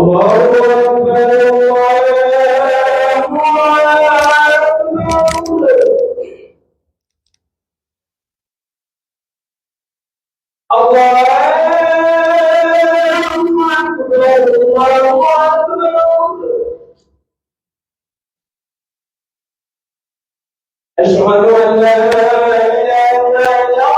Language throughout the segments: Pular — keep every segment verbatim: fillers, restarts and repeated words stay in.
الله أكبر، الله أكبر. الله أكبر، الله أكبر. أشهد أن لا إله إلا الله.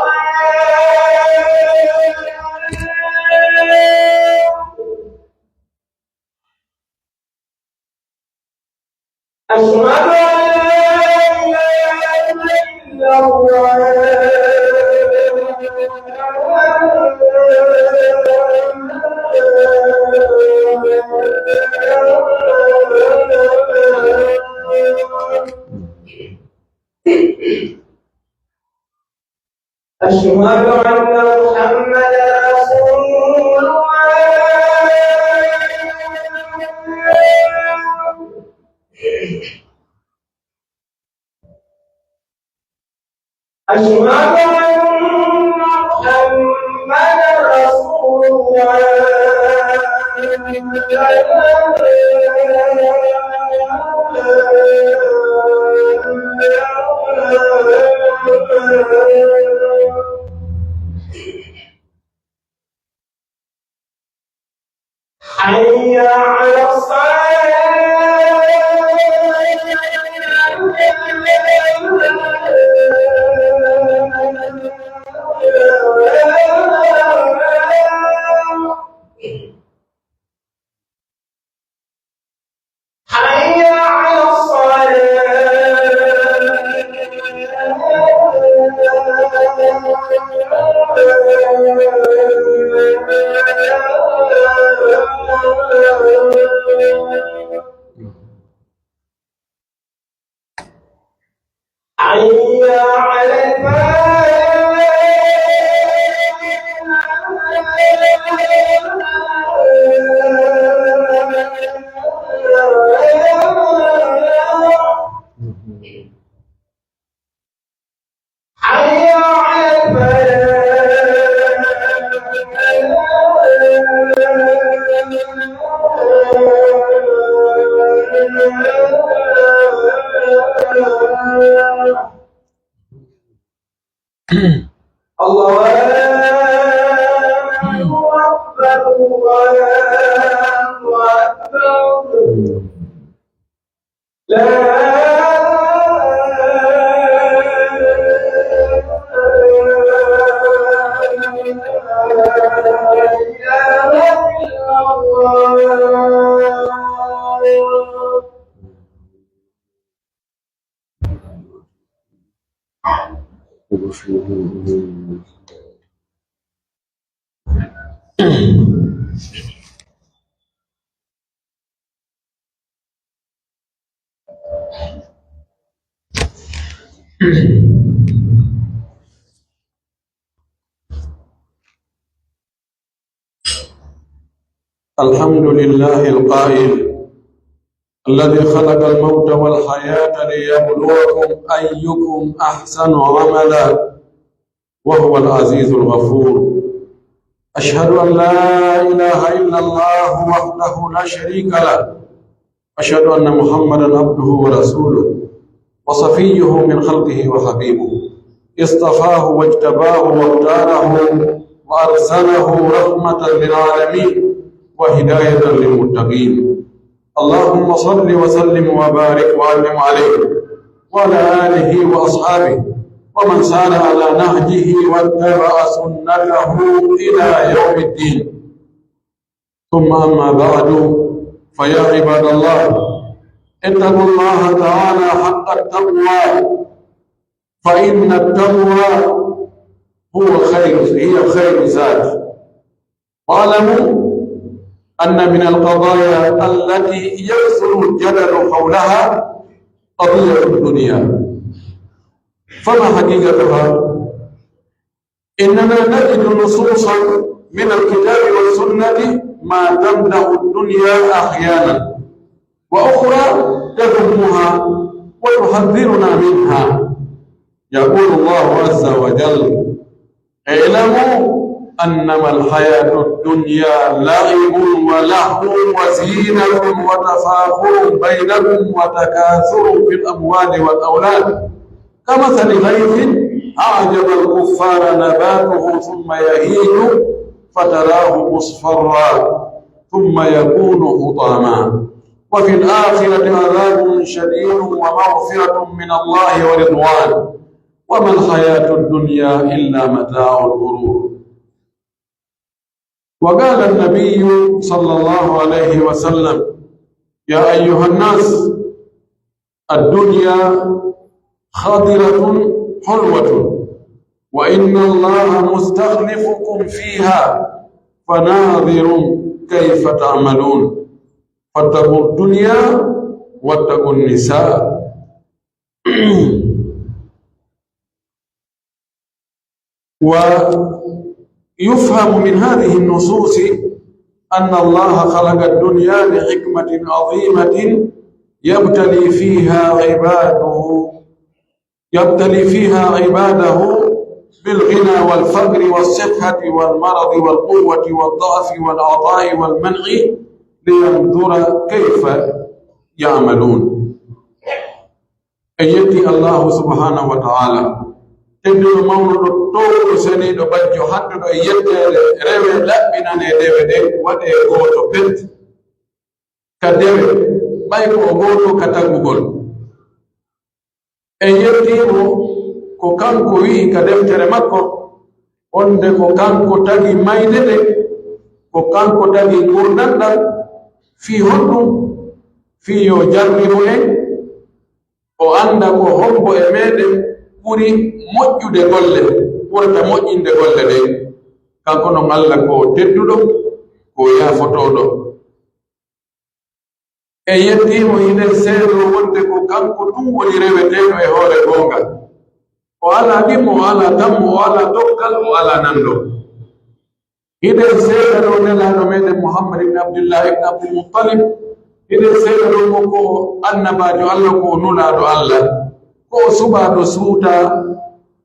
أشهد أن لا إله إلا الله. أشهد أن محمدا رسول الله. أشهد أن محمدا رسول الله. حي على الصلاة. حي على الصلاة. حي على الفلاح. حي على الفلاح. الله أكبر، الله أكبر. لا إله إلا الله. الحمد لله القائل: الذي خلق الموت والحياة ليبلوكم أيكم أحسن عملا وهو العزيز الغفور. أشهد أن لا إله إلا الله وحده لا شريك له، أشهد أن محمدا عبده ورسوله وصفيه من خلقه وحبيبه، اصطفاه واجتباه واختاره وأرسله رحمة للعالمين وهداية للمتقين. اللهم صل وسلم وبارك وأنعم عليه وعلى آله وأصحابه ومن سار على نهجه واتبع سنته إلى يوم الدين. ثم أما بعد، فيا عباد الله، اتقوا الله تعالى حق التقوى، فإن التقوى هو خير، هي خير زاد. واعلموا أن من القضايا التي يكثر الجدل حولها قضية الدنيا. فما حقيقتها؟ إننا نجد نصوصا من الكتاب والسنة ما تمدح الدنيا أحيانا، وأخرى تذمها وتحذرنا منها. يقول الله عز وجل: اعلموا أنما الحياة الدنيا لعب ولهو وزينة وتفاخر بينكم وتكاثر في الأموال والأولاد كمثل غيث أعجب الكفار نباته ثم يهيج فتراه مصفرا ثم يكون حطاما وفي الآخرة عذاب شديد ومغفرة من الله ورضوان وما الحياة الدنيا إلا متاع الغرور. وقال النبي صلى الله عليه وسلم: يا أيها الناس، الدنيا خاضرة حلوة، وإن الله مستخلفكم فيها فناظر كيف تعملون. فاتقوا الدنيا واتقوا النساء. ويفهم من هذه النصوص أن الله خلق الدنيا لحكمة عظيمة يبتلي فيها عباده، يبتلي فيها عباده بالغنى والفقر والصحة والمرض والقوة والضعف والعطاء والمنع لينظر كيف يعملون. En yettii Allaahu subhaanahu wa ta'aala, tedduɗo mawnuɗo, toowuɗo seniiɗo bajjo, hattuɗo e yetteede, rewee, laɓɓinanee dewe ɗen, waɗee gooto pet ka dewe, ɓay ko o gooto ka tagugol. En yettii mo ko kanko wi'i ka deftere makko, wonde ko kanko tagi mayde nden, ko kanko tagi ngurndan ɗan, fii honɗun? Fii yo jarribo en, o annda ko hombo e meɗen ɓuri moƴƴude golle, ɓurata moƴƴinde golle ɗen. Kanko non Alla ko tedduɗo, ko yaafotooɗo. En yettii mo, hiɗen seedoo wonde ko kanko tun woni reweteeɗo e hoore goonga. O alaa ɗimmo, o alaa tammo, o alaa dokkal, o alaa nanndo. Hiɗen seedoo nelaaɗo meɗen Muhammad ibn Abdillah ibn Abdul Muttalib. Hiɗen seedoo mo ko annabaajo Alla, ko o nulaaɗo Alla, ko o suɓaaɗo suutaa,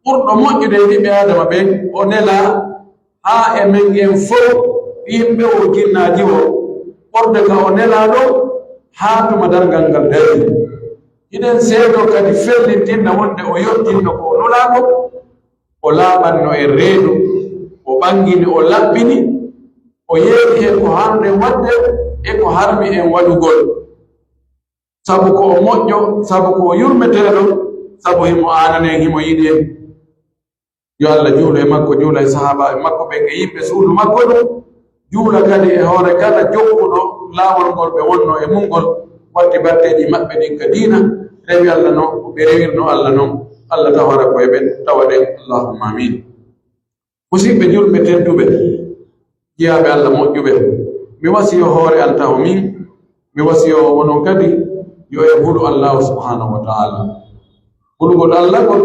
ɓurɗo moƴƴude e ɓiɓɓe Aadama ɓen, o nelaa haa e men en fow, yimɓe o, jinnaaji o, ɓurde ka o nelaaɗo haa tuma darngal ngal darii. Hiɗen seedoo kadi fellintinna wonde o yottinno ko o nulaa kon, o laaɓanno en reedu, o ɓangini, o laɓɓini, o yeeri en ko hanuɗen waɗde e ko harmi en waɗugol. Sabu ko o moƴƴo, sabu ko o yurmeteeɗo, sabu himo aanani en, himo yiɗi en. Yo Alla juulu e makko, juula e sahaabaaɓe makko ɓen e yimɓe suudu makko ɗun, juula kadi e hoore kala jokkuɗo laawol ngol ɓe wonnoo e mun ngol, watti batteeji maɓɓe ɗin ka diina, rewi Alla non, ɓe rewirnoo Alla non. Alla tawara ko e ɓen tawaɗen. Allahumma amiin. Musidɓe julɓe tedduɓe, jiyaaɓe Alla moƴƴuɓe, mi wasiyoo hoore an taho min, mi wasiyoo onon kadi, yo en hulu Allaahu subhaanahu wa ta'aala. Hulugol Alla kon,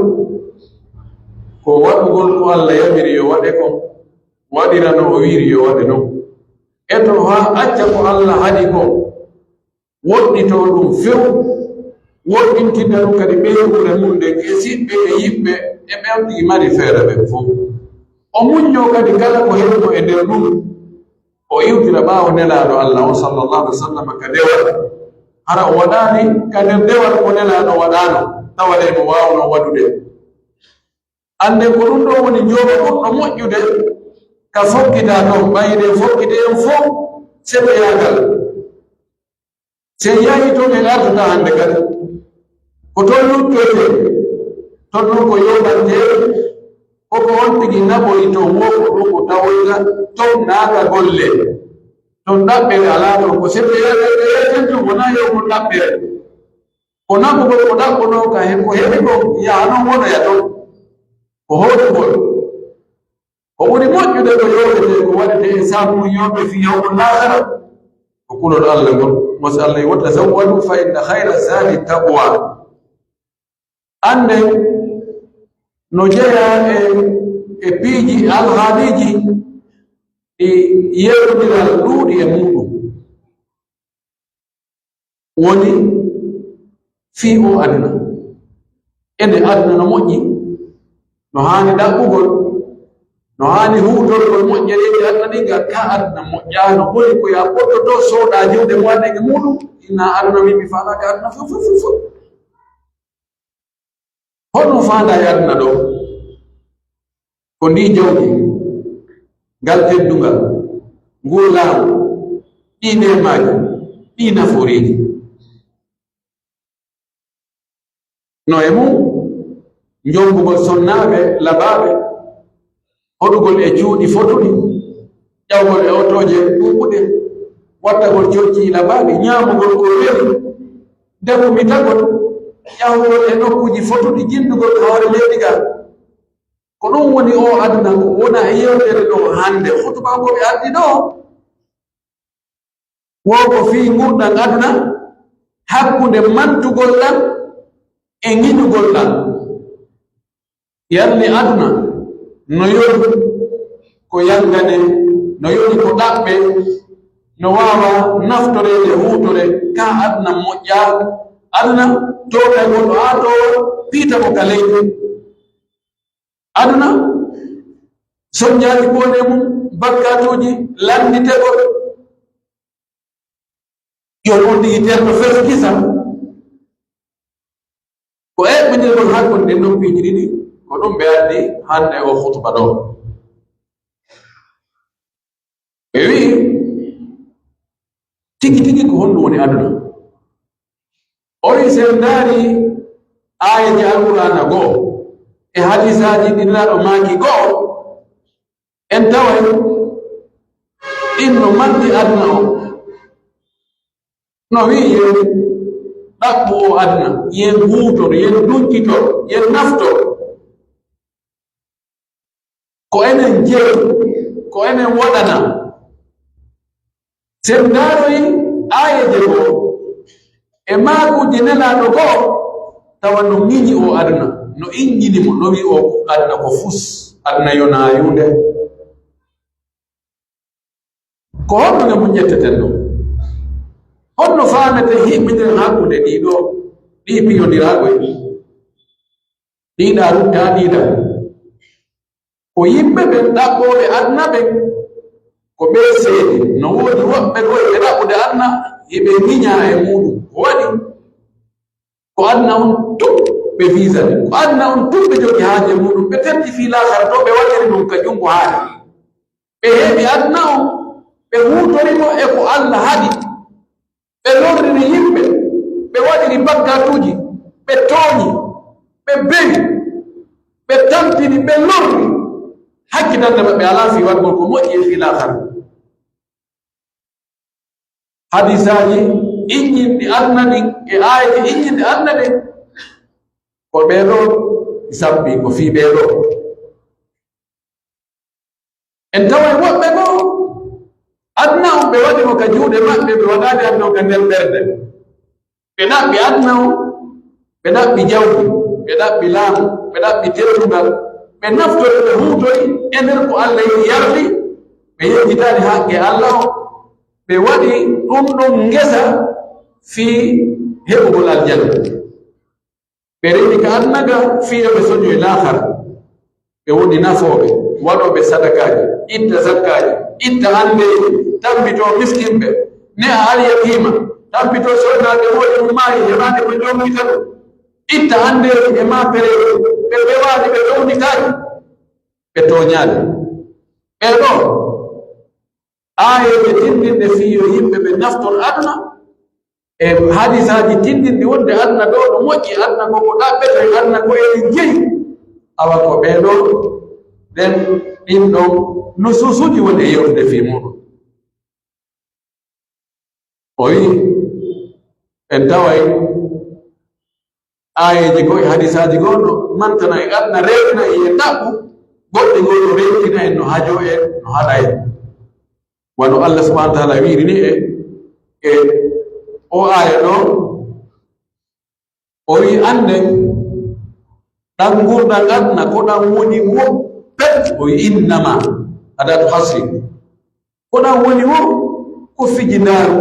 ko waɗugol ko Alla yamiri yo waɗe kon, waɗira no o wi'iri yo waɗe non. Eto haa acca ko Alla haɗi kon, woɗɗitoo ɗun few, woɗɗintinta ɗun kadi ɓeynguure mun nden e siɓɓe e yiɓɓe e ɓen ɗi mari feere ɓen fow. O muññoo kadi kala ko heɓunoo e nder ɗun, o iwtira ɓaawo Nelaaɗo Alla on, sallallahu alaihi wasallam, ka dewal. Hara o waɗaali ka nder dewal ko Nelaaɗo waɗaano, tawa ɗen mo waawnoo waɗude. Annden ko ɗun ɗon woni njooɗo ɓurɗo moƴƴude ka fokkitaa ton, ɓay ɗen fokkite en fow seteyaagal. Si en yahii ton, en artataa hannde kadi. Ko ton luttoyten, ton ɗun ko yooɓantee, ko ko on tigi naɓori ton woo, ko ɗun ko tawoyta ton naata golle. Ton ɗaɓɓere alaa ton, ko seteyaagal, ɓe yewten ton, wonaa yewgol ɗaɓɓere. Ko naɓugol ko ɗaɓɓunoo ka he ko heɓi kon, yaha non wonoya ton. Ko hootugol. Ko ɓuri moƴƴude ko yowetee, ko waɗetee e sabu mun yonɓe fii yawmul laakhira, ko kulol Alla ngol. Mo si Alla, "Wa tazawwadu fa inna khayra zadi taqwa." Annden no jeyaa e, e piiji, alhaaliiji ɗi yeewondiral ɗuuɗi e muuɗum. Woni fii oo aduna. Ene aduna no moƴƴi, no haani ɗaɓɓugol, No haani huutorgol moƴƴereeji aduna ɗin, ngal ka aduna moƴƴaano. Woni ko yaa ɓottotoo, soodaa jawdi mo waɗen e muuɗum, inna aduna min mi faalaaka aduna fof, fof, fof, fof. Honno faandaa e aduna ɗoo? Ko ndii jawdi, ngal teddungal, nguu laamu, ɗii neemaaji, ɗii nafooreeji. No e mum, njombugol sonnaaɓe labaaɓe, hoɗugol e cuuɗi fotuɗi, ƴawgol e otooje ɓuuɓuɗe, wattagol cocci labaaɗi, ñaamugol ko weli, defumitagol, ƴahugol e nokkuuji fotuɗi, jinndugol ka hoore leydi gaa. Ko ɗum woni oo aduna, ko wona e yewtere ɗoo hannde, hutuba ko ɓe addi ɗoo. Wo ko fii ngurndan aduna, hakkunde mantugol ɗan e ŋiñugol ɗan. Yarni aduna no yoni ko yangane, no yoni ko ɗaɓɓe, no waawa naftoreede huutore, ka aduna moƴƴa, aduna toowtagol ɗo haa toowa, piita mo ka leydi. Aduna, sonjaaji ko woni e mum, bakkatuuji, lannditegol. Yo on tigi terto fes kisa. Ko eɓɓindirgol hakkunde ɗen nokkuuji ɗiɗi, ko ɗum ɓe addi hannde o hutuba ɗo. Ɓe wi'i, tigi tigi ko honɗum woni aduna? O wi'i, si en ndaari aayeeje Alqur'aana goo e hadiisaaji ɗi Nelaaɗo maaki goo, en taway ɗin no manti aduna on. No wi'i, yen ɗaɓɓu o aduna, yen huutor, yen dunkitor, yen naftor. Ko enen jeyi, ko enen waɗana. Si en ndaaroyi aayeeje goo e maakuuji Nelaaɗo goo, tawa no ŋiñi o aduna, no injini mo, no wi'i o aduna ko fus, aduna yo naayunde. Ko honɗun e mun ƴetteten ɗun? Honno faameten hiɓɓindiral hakkunde ɗii ɗoo, ɗii piñondiraagu e ɗii? Ɗii ɗaa rutta, ɗii ɗaa. Ko yimɓe ɓen ɗaɓɓooɓe aduna ɓen, ko ɓe seedi. No woodi woɓɓe goo e ɓe ɗaɓɓude aduna, hiɓe ŋiñaa e muuɗum. Ko waɗi? Ko aduna on tun ɓe fiisani. Ko aduna on tun ɓe jogi haaje muuɗum. Ɓe tetti fii laakara to ɓe waɗiri ɗum ka junngo haali. Ɓe heɓi aduna on, ɓe huutori mo e ko Alla haɗi. Ɓe lorriri yimɓe, ɓe waɗiri bakkatuuji, ɓe tooñi, ɓe bewi, ɓe tampini, ɓe lorri. Hakkitannde maɓɓe alaa fii waɗgol ko moƴƴi e fii laakara. Hadiisaaji injinɗi aduna ɗin e aayeeje injinɗe aduna ɗin, ko ɓee ɗoo ɗi sappi, ko fii ɓee ɗoo. En taway woɓɓe goo, aduna on ɓe waɗi mo ka juuɗe maɓɓe, ɓe waɗaali aduna on ka nder ɓernde. Ɓe ɗaɓɓi aduna on, ɓe ɗaɓɓi jawdi, ɓe ɗaɓɓi laamu, ɓe ɗaɓɓi teddungal, ɓe naftori, ɓe huutori e nder ko Alla yiɗi yarli, ɓe yejjitaali haqqe Alla on, ɓe waɗi ɗum ɗon ngesa fii heɓugol aljanna. Ɓe rimi ka aduna ga fii yo ɓe soñoy laakara. Ɓe woni nafooɓe, waɗooɓe sadakaaji, itta zakkaaji, itta anndeeji, tambitoo miskinɓe, ne'a alyatiima, tambitoo sonnaaɓe wooɗi ɗum maayi, heɓaade ko jonnita ɗum, itta anndeeji e maapereeji, ɓe bewaani, ɓe townitaaki, ɓe tooñaali. Ɓee ɗoo, aayeeje tinndinɗe fii yo yimɓe ɓe naftor aduna, e hadiisaaji tinndinɗi wonde aduna ɗoo no moƴƴi, aduna ko ko ɗaɓɓetee, aduna ko eɗen jeyi. Awa ko ɓee ɗoo, ɗen, ɗin ɗon nusuusuuji woni e yewtude fii muuɗum. O wi'i, en taway aayeeji goo e hadiisaaji goo no mantana en aduna, rewtina en e ɗaɓɓu, goɗɗi goo no rewtina en, no hajoo en, no haɗa en. Wano Allah subhanahu wa ta'ala wi'iri ni e, e o aaya ɗoo, o wi'i, annden ɗan ngurndan aduna ko ɗan woni wo pet, o wi'i, innama, adatu hasri. Ko ɗan woni wo ko fijindaaru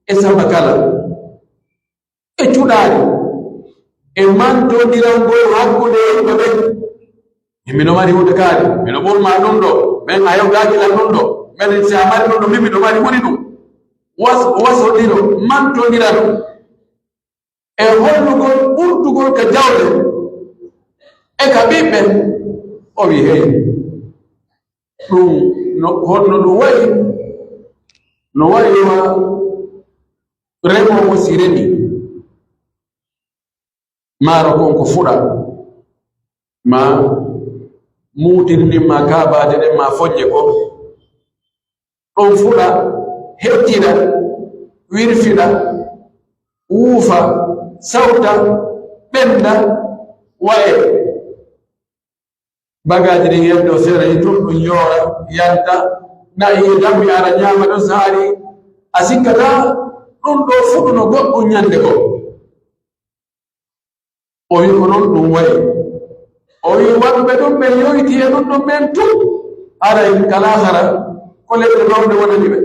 e sabakala. E cuɗaari, e mantondirangol hakkunde yimɓe ɓen. Min miɗo mari huunde kaari, miɗo ɓurma ɗum ɗoo, min a yogaaki lan ɗum ɗoo, min si a mari ɗum ɗoo, min miɗo mari ɓuri ɗum. Was-, wasodiro, mantondirano. E hollugol ɓurdugol ka jawle e ka ɓiɓɓe, o wi'i, hey, ɗum no, honno ɗum wa'i? No wa'i wa remoowo si remi maaro kon ko fuɗa, maa muutirnin maa kaabaaje ɗen maa foññe kon. Ɗon fuɗa, hettira, wirfira, wuufa, sawta, ɓenda, wa'e. Bagaaji ɗin yeddo sera e tun ɗun yoora, yanta, na'i e dammi ara ñaama ɗon saari, a sikkataa ɗun ɗoo fuɗuno goɗɗun ñande goo. O wi'i, ko non ɗun wa'i. O wi'i, waɗuɓe ɗun ɓen yowitii e ɗun ɗon ɓen tun, haray ka laakara, ko leyɗe lorɗe wonani ɓe.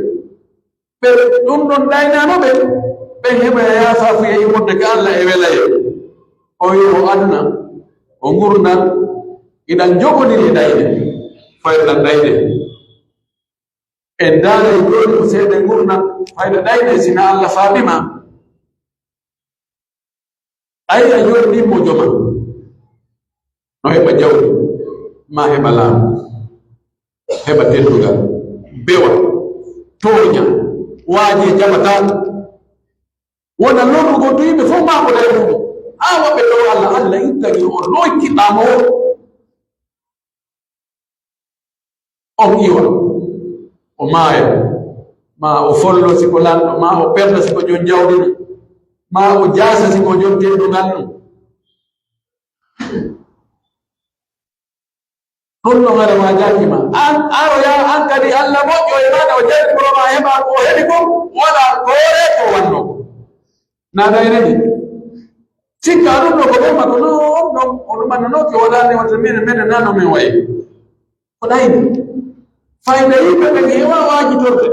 Ɓe ɗun ɗon ɗaynano ɓe, ɓen heɓa yaafaafuya immorde ka Alla e welayee. O wi'i, o aduna, o ngurndan, iɗan jogondiri e ɗayde, fayda ɗayde. En ndaaray jooni ko seede ngurndan, fayda ɗayde, si na Alla faabi ma. Ay, a jooɗii mo joma. No heɓa jawdi, maa heɓa laamu, heɓa teddungal, bewa, tooña, waajee jaɓataa. Wona lorrugol tun yimɓe fof maa ko ɗay muɗum. Haa woɓɓe ɗo Alla, Alla ittani on, looytiɗaa mo on. On iwa, o maaya, maa o follo si ko lanɗo, maa o perda si ko jon jawdi ɗum, maa o jaasa si ko jon teddungal ɗum. Ɗum ɗon hara waajaaki ma. An, aro yaa an kadi Alla moƴƴo e maɗa, o jarriboro ma heɓa ko o heɓi kon, wala ko hoore ko wanno ko. Na ɗayre ni. Sikka ɗum ɗo ko ɓe makko, no, on ɗon, o ɗum anno no ke wala ne wata mene, mene nano men wayi. Ko ɗayni. Fayda yimɓe ɓen heewa waajitorde.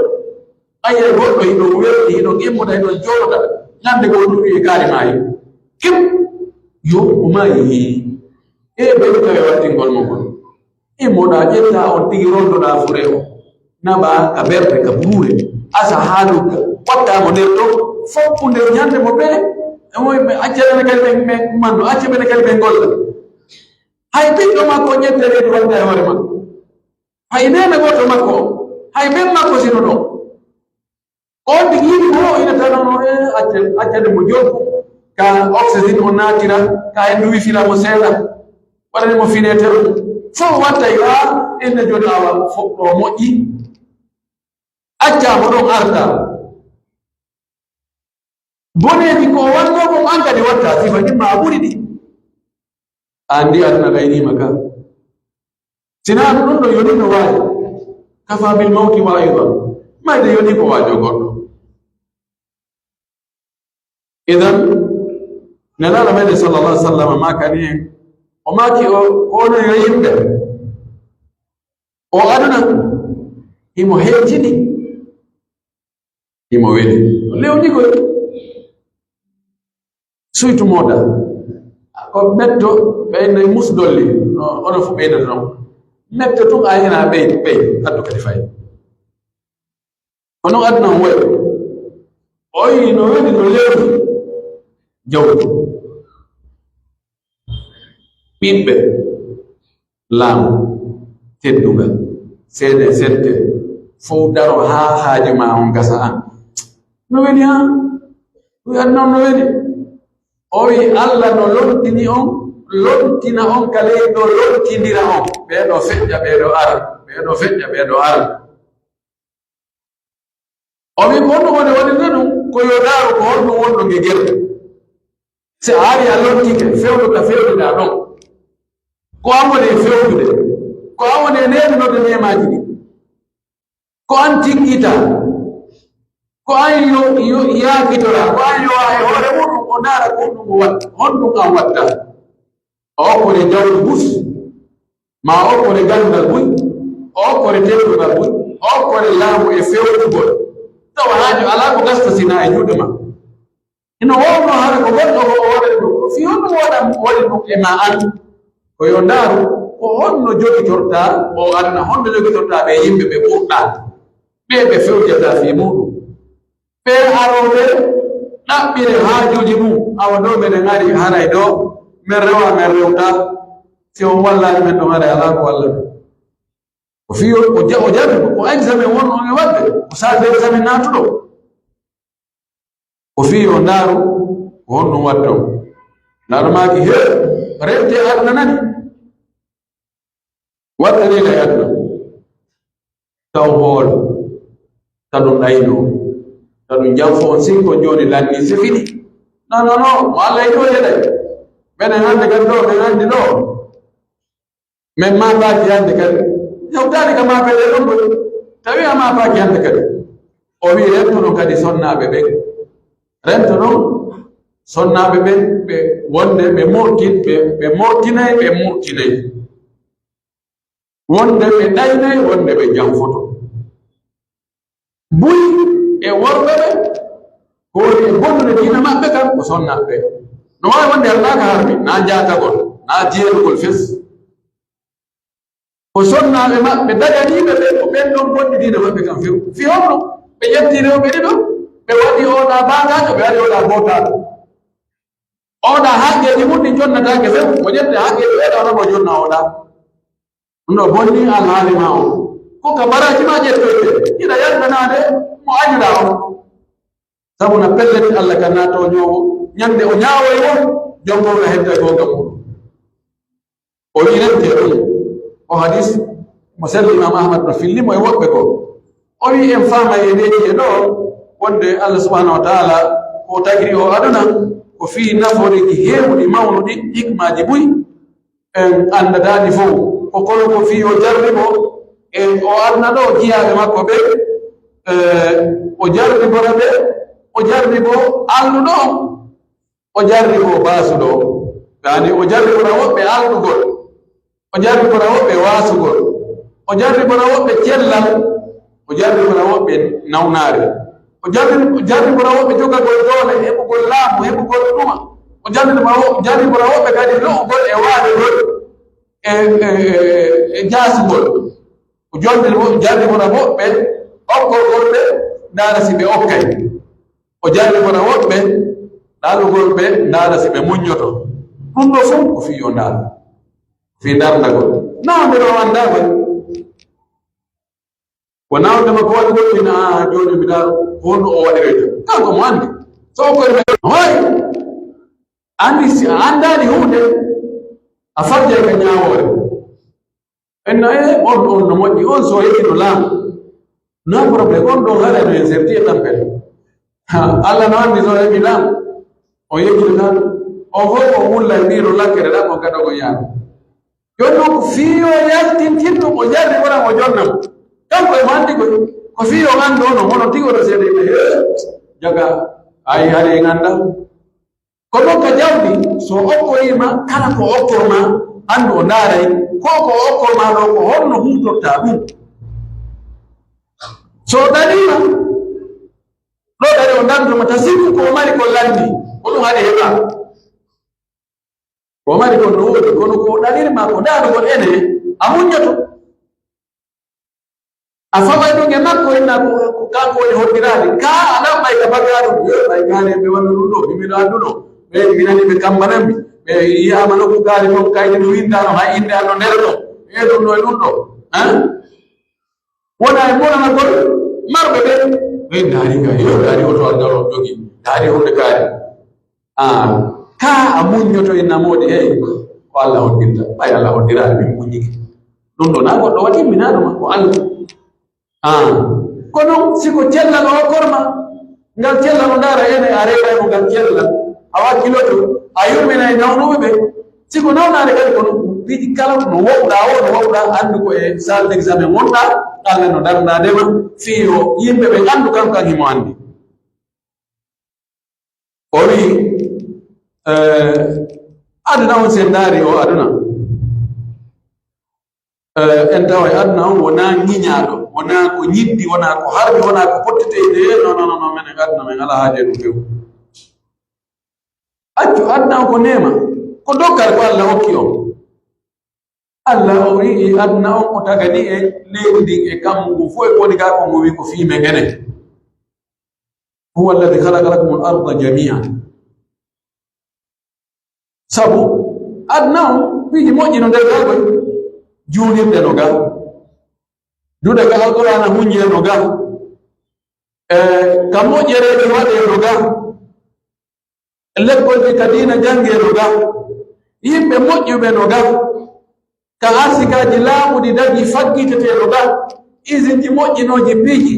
Ayi, e goɗɗo hiɗo weldi, hiɗo gimmuda, hiɗo jooɗa. Ñande goo ɗum wi'i kaari maayi. Kim. Yo, o maayi. E ɓe tawi wattingol mo kon. Immoɗaa, ƴettaa on tigi, rondoɗaa fure o, naɓaa ka berɗe, ka buruure, asa haalu ka, wattaa mo nder ton, foppu nder ñande mo ɓe, e mo ɓe acca ɓene kadi ɓe, ɓe manno, acca ɓene kadi ɓe ngolla. Hay ɓiɗɗo makko ƴette reedu watta e hoore makko. Hay neene gooto makko o, hay ben makko sino ɗon. On tigi yiɗi mo, o ina tan on, e, acca, accande mo jokku, ka oxygène o naatira, ka hendu wifira mo seeɗa, waɗane mo fineeteru. Fof watta yo a, enne jooni awa, fof ɗo moƴƴi. Acca mo ɗon arta. Boneeji ko o wannoo kon an kadi watta, sifa ɗin ma a ɓuri ɗi. Anndi aduna ɓayniima ka. Si naa ɗun ɗon yoni no waaji. Kafa bil mawti wa'idan. Mayde yoni ko waajo goɗɗo. Idan, Nelaaɗo meɗen sallallahu alaihi wasallam maakani en, o maaki o, o onon yo yimɓe. O aduna, himo heejini, himo weli. O lewni koy. Suytu mooda. Ko metto, ɓeyna e mus dolli. No, onon fu ɓeynata non. Metto tun a hina ɓey, ɓey, addu kadi fay. Kono aduna on wayi. O yi no weli no lewni. Jawdi. Ɓiɓɓe. Laamu, teddungal, seede sette, fow daro haa haaju maa on gasa an. No weli haa? Ɗun aduna on no weli. O wi'i Alla no lontini on, lontina on ka leydi ɗoo, lontindira on. Ɓee ɗoo feƴƴa, ɓee ɗoo ara, ɓee ɗoo feƴƴa, ɓee ɗoo ara. O wi'i, ko honɗun woni waɗirde ɗun? Ko yo ndaaru ko honɗun wonɗon e gere. Si a arii a lontike, fewndo ka fewndiɗaa ɗon. Ko an woni e fewjude. Ko an woni e neenude neemaaji ɗin. Ko an tiggitaa. Ko an yo, yo, yaakitoraa. Ko an yowaa e hoore muɗum, o ndaara ko honɗun o watta, honɗun an watta. O okkore jawdi bus. Maa o okkore ganndal buy, o okkore teddungal buy, o okkore laamu e fewjugol. Tawa haaju alaa ko gasta si naa e juuɗe maa. Hino wonno hara ko goɗɗo ko o waɗani ɗun. Ko fii honɗun waɗan, waɗi ɗun e maa an? Ko yo ndaaru, ko Ko honno jogitortaa oo aduna? Honno jogitortaa ɓee yimɓe ɓe ɓurɗaa, ɓee ɓe fewjataa fii muuɗum? Ɓee arooɓe ɗaɓɓire haajuuji mum, awa ɗoo meɗen ari haray ɗoo, men rewaa, men rewtaa, si on wallaali men ɗon haray alaa ko wallata. O fii o, o ja-, o jaɓi ko examen won on e waɗde, ko salle examen naatuɗo. O fii yo ndaaru ko honɗum watta on. Naaru maaki, "He, rentee aduna nani. Wattanii kay aduna. Taw hoolo, ta ɗum ɗaynoo, ta ɗum janfo on sinko jooni lanni se fini." Non, non, non, mo Alla e ɗoo yeɗay. Menen hannde kadi ɗoo, men anndi ɗoo. Men maapaaki hannde kadi. Yawtaani ka maapeɗe ɗon koy. Tawi a maapaaki hannde kadi. O wi'i, "Rentoɗon kadi sonnaaɓe ɓen. Rentoɗon sonnaaɓe ɓen, ɓe wonde ɓe murtin-, ɓe, ɓe murtinay, ɓe murtinay. Wonde ɓe ɗaynay, wonde ɓe janfoto." Buy e worɓe ɓe, ko woni e bonnude diina maɓɓe kan, ko sonnaaɓe ɓe. No waawi wonde Alla ka harmi, naa jaatagol, naa jeerugol fes. Ko sonnaaɓe maɓɓe daganiiɓe ɓe, ko ɓen ɗon bonni diina maɓɓe kan few. Fii honno? Ɓe ƴetti rewɓe ɗiɗo, ɓe waɗi oɗa baagaajo, ɓe waɗi oɗa bootaajo. Oɗa haqqeeji mun ɗin jonnataake few, mo ƴetti haqqeeji ɓe ɗon, mo jonna oɗa. Ɗum ɗoo bonni alhaali maa on. Ko ka baraaji maa ƴettoyte, hiɗa yandanaade mo añuɗaa on. Sabu na pellet Alla kan naa tooñoowo, ñande o ñaawoy won, jon goonga hedday goonga muuɗum. O wi'i rentee ɗum. O hadis mo selli Imam Ahmad no filli mo e woɓɓe goo. O wi'i en faama e ndeeji e ɗoo, wonde Alla subhanahu wa taala ko tagiri o aduna, ko fii naforeeji heewuɗi mawnuɗi, hikmaaji buy. En anndataa ɗi fow. Ko kono ko fii o jarribo, e o aduna ɗoo jiyaaɓe makko ɓe, e, o jarribora ɓe, o jarribo alɗuɗo on, o jarribo baasuɗo on. Yaani, o jarribora woɓɓe alɗugol, o jarribora woɓɓe waasugol, o jarribora woɓɓe cellal, o jarribora woɓɓe nawnaare. O jarri-, o jarribora woɓɓe jogagol doole, heɓugol laamu, heɓugol ɗuma. O jarribora wo-, jarribora woɓɓe kadi lo'ugol e waadegol e, e, e, e jaasugol. O jarri-, o jarribora woɓɓe okkorgol ɓe, ndaara si ɓe okkay. O jarribora woɓɓe ɗalugol ɓe, ndaara si ɓe muññoto. Ɗum ɗoo fow ko fii yo ndaaru. Fii ndarndagol. Naa mbiɗo anndaa koy. Ko nawde ma ko waɗi goɗɗum ina, "Ah, jooni mi ndaaro ko honno o waɗiroyta." Kanko mo anndi. So o koye men, hoy! Anndi si a anndaali huunde, a farjay ka ñaawoore. En no, "Eh, on, on no moƴƴi, on so heɓino laamu. No problème, on ɗon haray no en serti e tampere." Ha, Alla no anndi so heɓi laamu, o yeggito tan. O fow o wulla e miiro lakkere ɗan, on kadi on yaara. Jooni non ko fii yo yaltintin ɗum, o jarribora mo jonnam. Kanko e mo anndi ko, ko fii yo anndu ono, hono tigi oto seeɗa yimɓe, "Hee, jaga, ay, hari en annda." Ko non ka jawdi, so okkoyii ma, kala ko okkor ma, anndu o ndaaray, ko ko okkor ma ɗoo, ko honno huutortaa ɗum. So o ɗalii ma, ɗoo ɗari o ndarto ma, ta sikku ko o mari ko lanni, ko ɗum haɗi heɓa. Ko mari kon no woodi, kono ko ɗalirma ko ndaarugol ene, a muññoto. A faway ɗum e makko, inna ko, ko kanko woni hoddiraade. Kaa a ɗaɓɓay ka bagaaɗo, yo, ɓay kaari ɓe wanno ɗum ɗoo, mi miɗo annduno. Ɓe mi nani ɓe kambanammi. Ɓe yi'aama nokku kaari ɗon, kaydi no winndaano, hay innde an no nder ɗoo. E ɗum ɗoo e ɗum ɗoo. Hein? Wona e mulanagol marɓe ɓe. Ɓe ndaari ka, yo, ndaari oto an ngal on jogi, ndaari hunde kaari. Ah, ka a muññoto e namoode, hey, ko Alla hoddirta. Ɓay Alla hoddiraali, min muññike. Ɗum ɗoo, naa goɗɗo waɗi, mi naa ɗum, ko Alla. Ah, kono si ko cellal o okkorma, ngal cellal o ndaara ene, a reeray mo ngal cellal, a wakkiloto, a yurmina e nawnuɓe ɓe. Si ko nawnaare kadi, kono piiji kala no wowɗaa o, no wowɗaa, anndu ko e salle d'examen wonɗaa, Alla no darndaade ma, fii yo yimɓe ɓe anndu kam, kan himo anndi. O wi'i, eh, aduna on, si en ndaari o aduna, eh, en taway aduna on wonaa ŋiñaaɗo, wonaa ko ñiddi, wonaa ko harmi, wonaa ko pottetee e, non, non, non, non, menen aduna men alaa haaje e ɗum few. Accu aduna on ko neema, ko dokkal ko Alla hokki on. Alla o wi'i aduna on o tagani e leydi ndin e kammu ngun fof e ko woni gaa kon, o wi'i ko fii men enen. Huwa alladhi khalaqa lakumul arda jami'an. Sabu aduna on piiji moƴƴi no nder gaa koy, juulirde no gaa, duɗe gaa Alqur'aana hunjee no gaa, e ka moƴƴereeji waɗee no gaa. Lekkol ɗi ka diina janngee no gaa, yimɓe moƴƴuɓe no gaa, ka arsikaaji laaɓuɗi dagii faggitetee no gaa, isinji moƴƴinooji piiji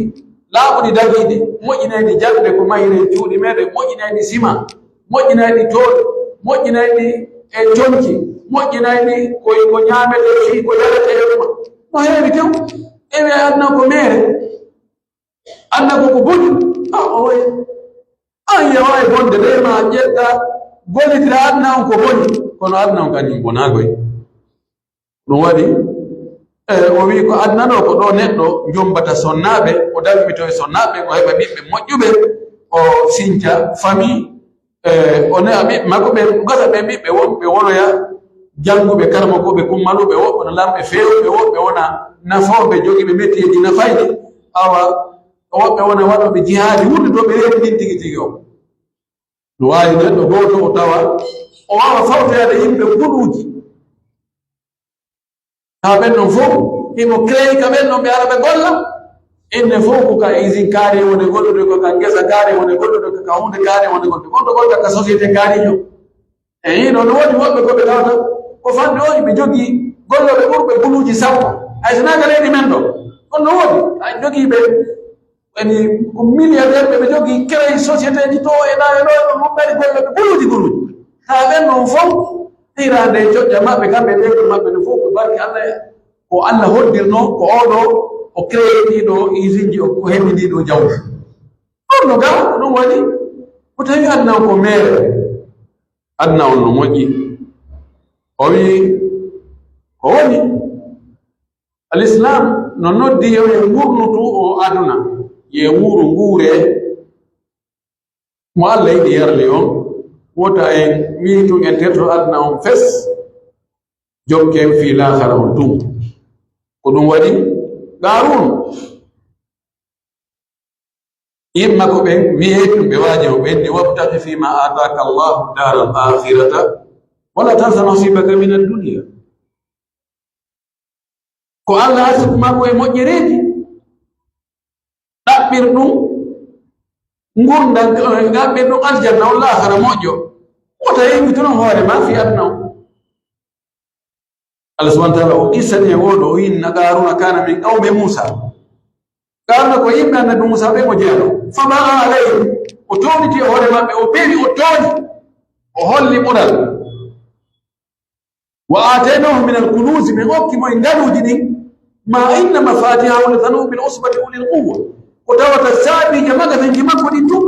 laaɓuɗi dagiiɗi, moƴƴinayɗi jaɓɓe ko mahiree cuuɗi meɗen, moƴƴinayɗi sima, moƴƴinayɗi tool, moƴƴinayɗi e conci, moƴƴinayɗi ko, ko ñaametee fii ko yaretee e ɗuma. No heewi tew, e wi'a aduna ko meere. Aduna ko ko boni. A, oye. An yaway bonde de ma ƴetta, gollitira aduna on ko boni. Kono aduna on kañum bonaa koy. Ɗum waɗi, e, o wi'i ko aduna ɗo ko ɗo neɗɗo jommbata sonnaaɓe, o darwito e sonnaaɓe, o heɓa ɓiɓɓe moƴƴuɓe, o sinca famille, e, o ne'a ɓiɓɓe makko ɓen, gasa ɓen ɓiɓɓe wonɓe woloya, jannguɓe, karamokooɓe, kummaluɓe, woɓɓe no lamɓe feewuɓe, woɓɓe wona nafooɓe, jogiiɓe mettiyeeji nafayɗi, awa, woɓɓe wona waɗooɓe jihaadi, wonde ɗo ɓe reeni ndin tigi tigi on. No waawi neɗɗo gooto o tawa, o waawa fawtoyaade yimɓe guluuji. Haa ɓen ɗon fof, himo créé ka ɓen ɗon ɓe ara ɓe golla. Inde fof ko ka usine kaari woni gollude, ko ka ngesa kaari woni gollude, ko ka huunde kaari woni gollude. Gonɗo golla ka société kaarijo. E yino no woodi woɓɓe ko ɓe tawata ko fanɗi o, ɓe jogii gollooɓe ɓurɓe guluuji sappo. Hay so naaka leydi men ɗo, kono no woodi, hay jogii ɓe woni ko milliardaire ɓe, ɓe jogii créé société ji to e ɗa e ɗo, e ɗon ɗum ɓari golle ɓe guluuji guluuji. Haa ɓen ɗon fof, hiraande e coƴƴa maɓɓe, kamɓe e ɓeyɗo maɓɓe no fof ko barke Alla, ko Alla hoddirno, ko oo ɗo o créé ɗii ɗo usine ji, o heɓi ndii ɗo jawdi. Ɗum no gaa, ko ɗum waɗi, ko tawi aduna ko meere, aduna on no moƴƴi. O wi'i, ko woni? Al-Islam no noddi yo en wurnutu o aduna, yo en wuuru nguuree mo Alla yiɗi yarli on, wota en wi'i tun en terto aduna on fes, jokken fii laakara on tun. Ko ɗum waɗi Qaaruun. Yimɓe makko ɓen wi'ee ɗum, ɓe waaji mo, ɓe inni, "Wabtaghi fima ataka Allahu daral akhirata, wala tansa nasibaka min ad-dunya." Ko Alla arsuku maa ko e moƴƴereeji, ɗaɓɓir ɗum ngurndan, ɗaɓɓir ɗum aljanna on laakara moƴƴo. Wota yewtitu non hoore maa fii aduna on. Allah subhanahu wa ta'ala o qissani en oo ɗoo, o inna Qaaruuna kaana min qawmi Muusaa. Qaaruuna ko yimɓe Annabi Muusaa ɓen o jeyaano. Fa bagaa alayhim, o tooñiti e hoore maɓɓe, o bewi, o tooñi, o holli ɓural. Wa aataynaahu minal kunuuzi, min okki mo e ngaluuji ɗin, maa inna mafaatihahu latanuu'u bil usbati ulil quwwa. Ko tawata saabiije magasinji makko ɗin tun,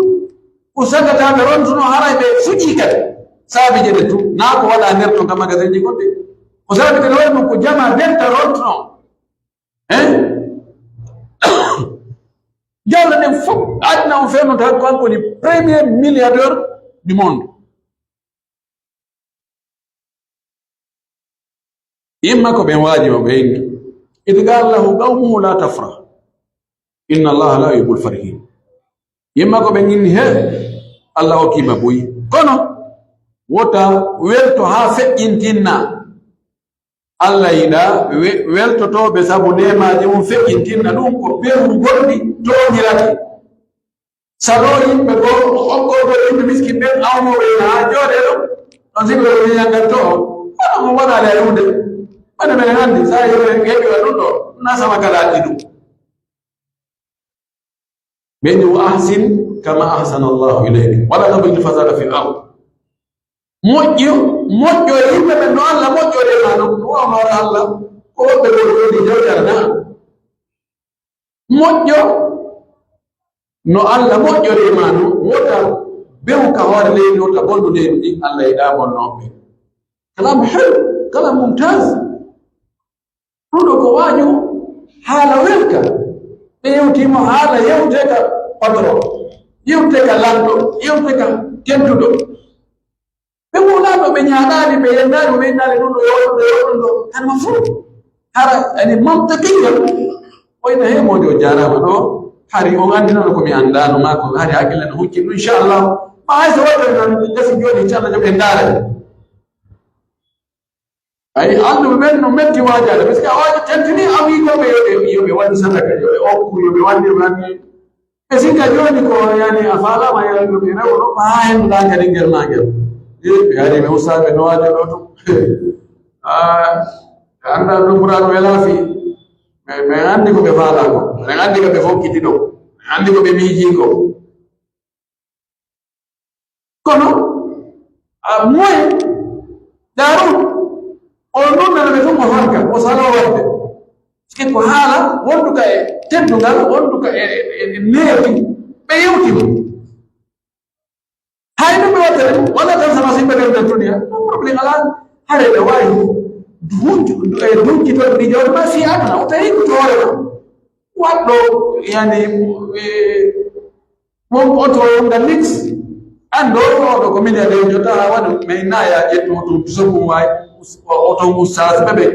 ko sagataaɓe rontuno haray ɓe suƴii kadi. Saabiije ɗen tun, naa ko waɗaa nder ton ka magasinji gonɗi. Ko saabi kadi hoore mum ko jamaa denta rontuno. Hein? Jawle ɗen fof, aduna on fewno tan ko kanko woni premier milliardaire du monde. Yimɓe makko ɓen waaji mo, ɓe inni, "Idh qaala lahu qawmuhu laa tafrah, inna Allaha laa yuhibbul farihin." Yimɓe makko ɓen inni, "He, Allah okkii ma buy. Kono wota welto haa feƴƴintinna." Allah yiɗaa we-, weltotooɓe sabu neemaaji mum feƴƴintinna ɗum ko bewru gonɗi tooñiraki. Saloo yimɓe goo, okkoo goo yimɓe miskin ɓen, awnoo ɓe haa jooɗee ɗon. Ɗon siko ɓe ñaŋŋan to on. Kono mo waɗaali hay huunde. Mane men anndi, so a heɓi, heɓi waɗuɗo, na sama kala addi ɗum. Ɓe ni, "Wa ahsin kama ahsana Allahu ilayk. Wala tabghil fasada fil ard." Moƴƴo, moƴƴo e yimɓe ɓen no Allah moƴƴori e maa non. Ɗum o hoore Allah, ko woɓɓe goo jooɗi jawdi Allah na. Moƴƴo no Allah moƴƴori e maa non, wota bew ka hoore leydi, wota bonnu leydi ndin, Allah yiɗaa bonnooɓe. Kalam helu, kalam mumtaz. Ɗum ɗo ko waaju haala welka. Ɓe yewtii mo haala yewtee ka patron, yewtee ka lanɗo, yewtee ka tedduɗo. Ɓe wonaa ɗo, ɓe ñaaɗaali, ɓe yennaali, ɓe yennaali ɗum ɗo, yo ɗum ɗo, yo ɗum ɗo. Tan ma fof. Hara, yani, mantiqiyan, o ina he moodi o jaaraama ɗo. Hari on anndinano ko mi anndaano maa ko, hari hakkille no hucci ɗum, inchallah. Ma hay so waɗde noon, gasi jooni, inchallah, joom en ndaara. Ay, annduɓe ɓen no metti waajaade, parce que a waaji tentini a wii ko ɓe yo ɓe, yo ɓe waɗu sadaka, yo ɓe okku, yo ɓe waɗu, yo ɓe waɗu. E si ka jooni ko, yani, a faalaama, yani, yo ɓe rewo ɗo, ɓaa henndu ɗaa kadi ngel maa ngel. Ɗi ɓe ari ɓe ustaaɓe no waajo ɗo tun. Ah, ɓe anndaa ɗum Qur'aanu welaa fii. Mais, mais anndi ko ɓe faalaa ko. Ɓe anndi ko ɓe fokkiti ɗo. Ɓe anndi ko ɓe miijii ko. Kono, a moye, Daaruun, on ɗum nana ɓe tun o halka, o saloo waɗde. Sike ko haala, wonduka e teddungal, wonduka e, e, e neeɓi, ɓe yewti mo. Hay ɗum ɓe waɗtere ɗum, walla tan sama simɓe ɓe ɓe tuniya, ɗum problème alaa, hare ɓe waawi huncu, e dunki toon ɗi jawdi ma si aduna, o tawi ko toore ma. Waɗɗo, yani, e, Won oto wonda Lix, anndo oɗo ko milliardaire jota haa waɗa, mais na ya ƴettu oto sokku waay, oto ustaas ɓe ɓe.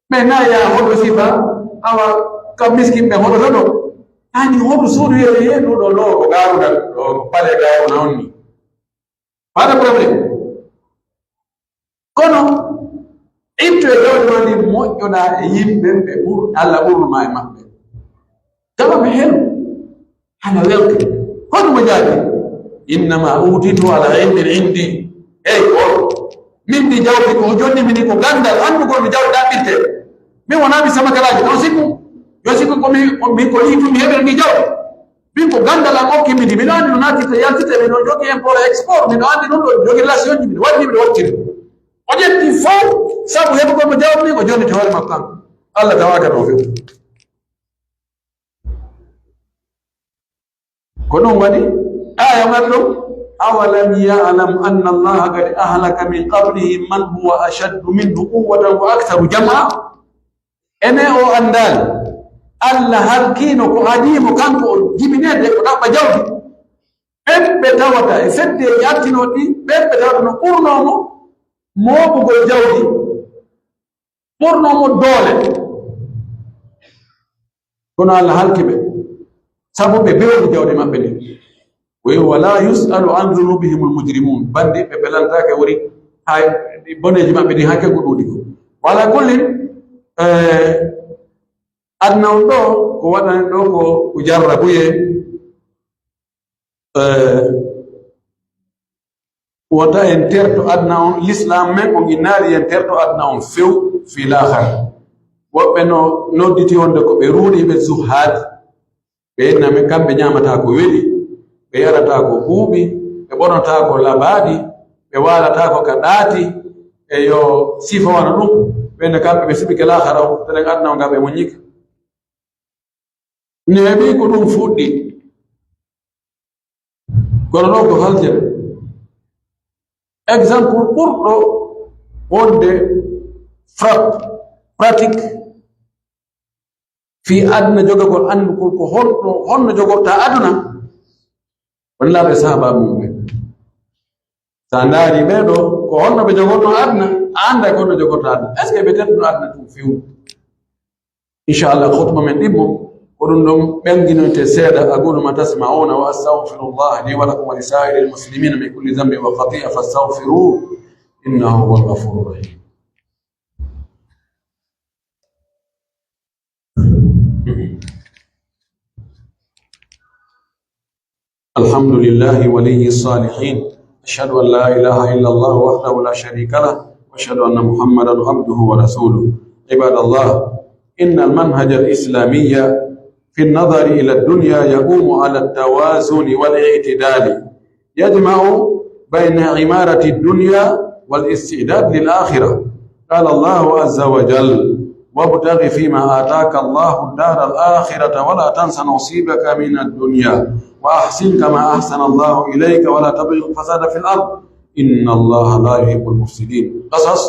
Mais na ya hoɗo sifa, awa ka miskin ɓe hoɗo hoɗo. Ani hoɗo suudu yere ye ɗo ɗo ɗo ko garuɗa, ɗo ko pale garuna on ni. Pas de problème. Kono, ittu e jawdi ma ndin, moƴƴoɗaa e yimɓe ɓe ɓur-, Alla ɓurnu ma e maɓɓe. Gaba ɓe helu, hana welta. Hono mo jaabi? "Innama utitu ala ilmin indi." Ey, o, min ndi jawdi ko o jonni min ko gandal, anndugol no jawdi ɗaɓɓirte. Min wonaa mi sama kalaaji, non sikku. Yo sikku ko mi, ko mi, ko yiitu mi heɓir ndi jawdi. Min ko gandal am okki mi ndi. Miɗo anndi no naatirta, yaltita, miɗo jogii import et export, miɗo anndi ɗum ɗo, miɗo jogii relation ji, miɗo waɗi, miɗo waɗtiri. O ƴetti fow sabu heɓugol mo jawdi ndin, o jonniti hoore makko kanko. Allah tawaaka ɗo few. Ko ɗum waɗi, aaya ngal ɗo, "Awalam ya'lam anna Allaha qad ahlaka min qablihi man huwa ashaddu minhu quwwatan wa aktharu jam'a." Ene o anndaali, Allah halkiino ko adii mo kanko o jibineede ko ɗaɓɓa jawdi. Ɓen ɓe tawata e feddeeji artinooɗi, ɓen ɓe tawata no ɓurnoo mo mooɓugol jawdi, ɓurnoo mo doole. Kono Allah halki ɓe, sabu ɓe bewni jawdi maɓɓe ndin. Wi, "Wala yus'alu an dhunubihimul mujrimun." Bandiiɓe ɓe lantaake wori hay boneeji maɓɓe ɗin hakke ko ɗuuɗi ko. Wala kullin, eh, aduna on ɗo, ko waɗani ɗo ko, ko jarrabuyee. Eh, wota en terto aduna on, l'islam men on innaali en terto aduna on few fii laakhara. Woɓɓe no nodditi wonde ko ɓe ruuɗiiɓe zuhaad. Ɓe inna men kamɓe ñaamataa ko weli, ɓe yarataa ko ɓuuɓi, ɓe ɓornataa ko labaaɗi, ɓe waalataa ko ka ɗaati, e yo sifa wano ɗum, ɓe ne kamɓe ɓe suɓike laakhara on, telen aduna on nga ɓe muññike. Neeɓi ko ɗum fuɗɗi. Kono ɗo ko haljere. Exemple ɓurɗo wonde frappe, pratique, fii aduna jogagol anndugol ko honno, honno jogortaa aduna, wallaahi sahaaba mum ɓe. Sa ndaari ɓee ɗoo, ko honno ɓe jogorno aduna, a annday ko honno jogorto aduna. Est-ce que ɓe tedduno aduna tun few? Inchallah, khutba men ɗimmo, ko ɗum ɗon ɓennginoyte seeɗa. أقول ما تسمعون وأستغفر الله لي ولكم ولسائر المسلمين من كل ذنب وخطيئة فاستغفروه إنه هو الغفور الرحيم. الحمد لله ولي الصالحين. أشهد أن لا إله إلا الله وحده لا شريك له، وأشهد أن محمدا عبده ورسوله. عباد الله، إن المنهج الإسلامي في النظر إلى الدنيا يقوم على التوازن والاعتدال، يجمع بين عمارة الدنيا والاستعداد للآخرة. قال الله عز وجل: "وابتغ فيما آتاك الله الدار الآخرة ولا تنس نصيبك من الدنيا وأحسن كما أحسن الله إليك ولا تبغ الفساد في الأرض إن الله لا يحب المفسدين." قصص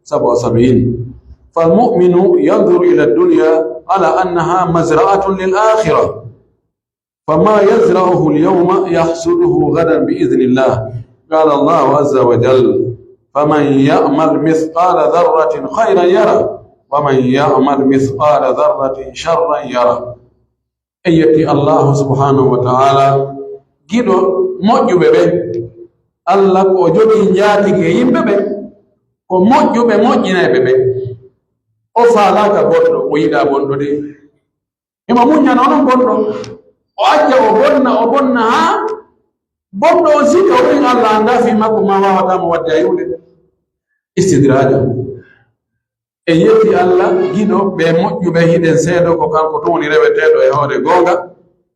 سبع وسبعين. فالمؤمن ينظر إلى الدنيا على أنها مزرعة للآخرة، فما يزرعه اليوم يحصده غدا بإذن الله. قال الله عز وجل: فمن يعمل مثقال ذرة خيرا يره، ومن يعمل مثقال ذرة شرا يره. En yetti Allahu subhanahu wa ta'ala, giɗo moƴƴuɓe ɓen. Allah ko o jogii njaatige yimɓe ɓen, ko moƴƴuɓe moƴƴinayɓe ɓen. O faalaaka bonɗo, o yiɗaa bonɗo de. Himo muññana onon bonɗo. O acca o bonna, o bonna haa bonɗo on siki o wi'i Allah anndaa fii makko, maa waawataa mo waɗde a yi'ude. Istidraajan. En yetti Allah, giɗo ɓe moƴƴuɓe, hiɗen seedo ko kanko tun woni reweteeɗo e hoore goonga.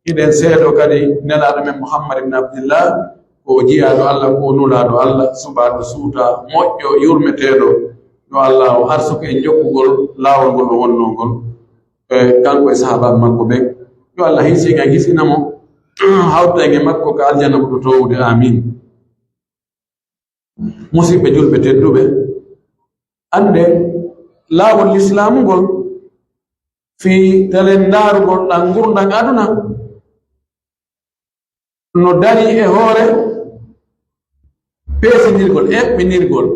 Hiɗen seedo kadi Nelaaɗo men Muhammad ibn Abdillah, ko o jiyaaɗo Allah, ko o nulaaɗo Allah, suɓaaɗo suuta, moƴƴo, yurmeteeɗo. Yo Allah o arsuku en jokkugol laawol ngol o wonnoo ngol, e kanko e sahaabaaɓe makko ɓen. Yo Allah hisin en, hisina mo, hawta en e makko ka aljanna ɓurɗo toowude. Aamiin. Musiɓɓe julɓe tedduɓe, annden laawol lislaamu ngol fii talendaarugol ɗan ngurndan aduna no darii e hoore peesindirgol, eɓɓinirgol.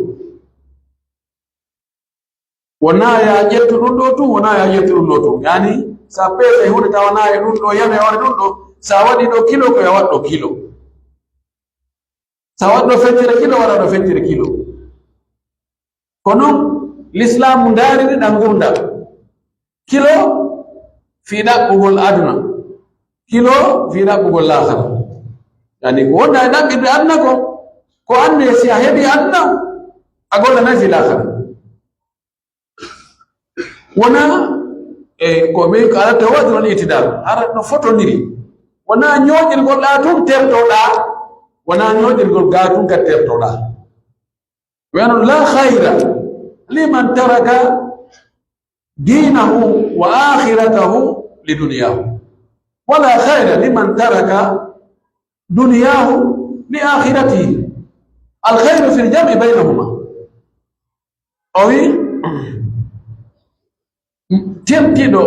Wonaa yo a ƴettu ɗun ɗoo tun, wonaa yo a ƴettu ɗun ɗoo tun. Yaani, si a peesay huunde tawa wonaa e ɗun ɗoo, yana e hoore ɗun ɗoo, si a waɗii ɗoo kilo, ko yo a waɗ ɗoo kilo. Si a waɗ ɗoo feccere kilo, waɗa ɗoo feccere kilo. Ko non lislaamu ndaariri ɗan ngurndan. Kilo fii ɗaɓɓugol aduna. Kilo fii ɗaɓɓugol laakara. Yaani ko wonda e ɗaɓɓirde aduna kon, ko anndee si a heɓii aduna, a gollanay fii laakara. Wonaa, e, ko min ko ala tawadun wal itidal, hara no fotondiri. Wonaa ñooƴirgol ɗaa tun tertoɗaa, wonaa ñooƴirgol gaa tun kadi tertoɗaa. Wano, "La khayra liman taraka dinahu wa akhiratahu li dunyahu, wa la khayra liman taraka dunyahu li akhiratihi. Al khayru fil jam'i baynahuma." O wi, tertiiɗo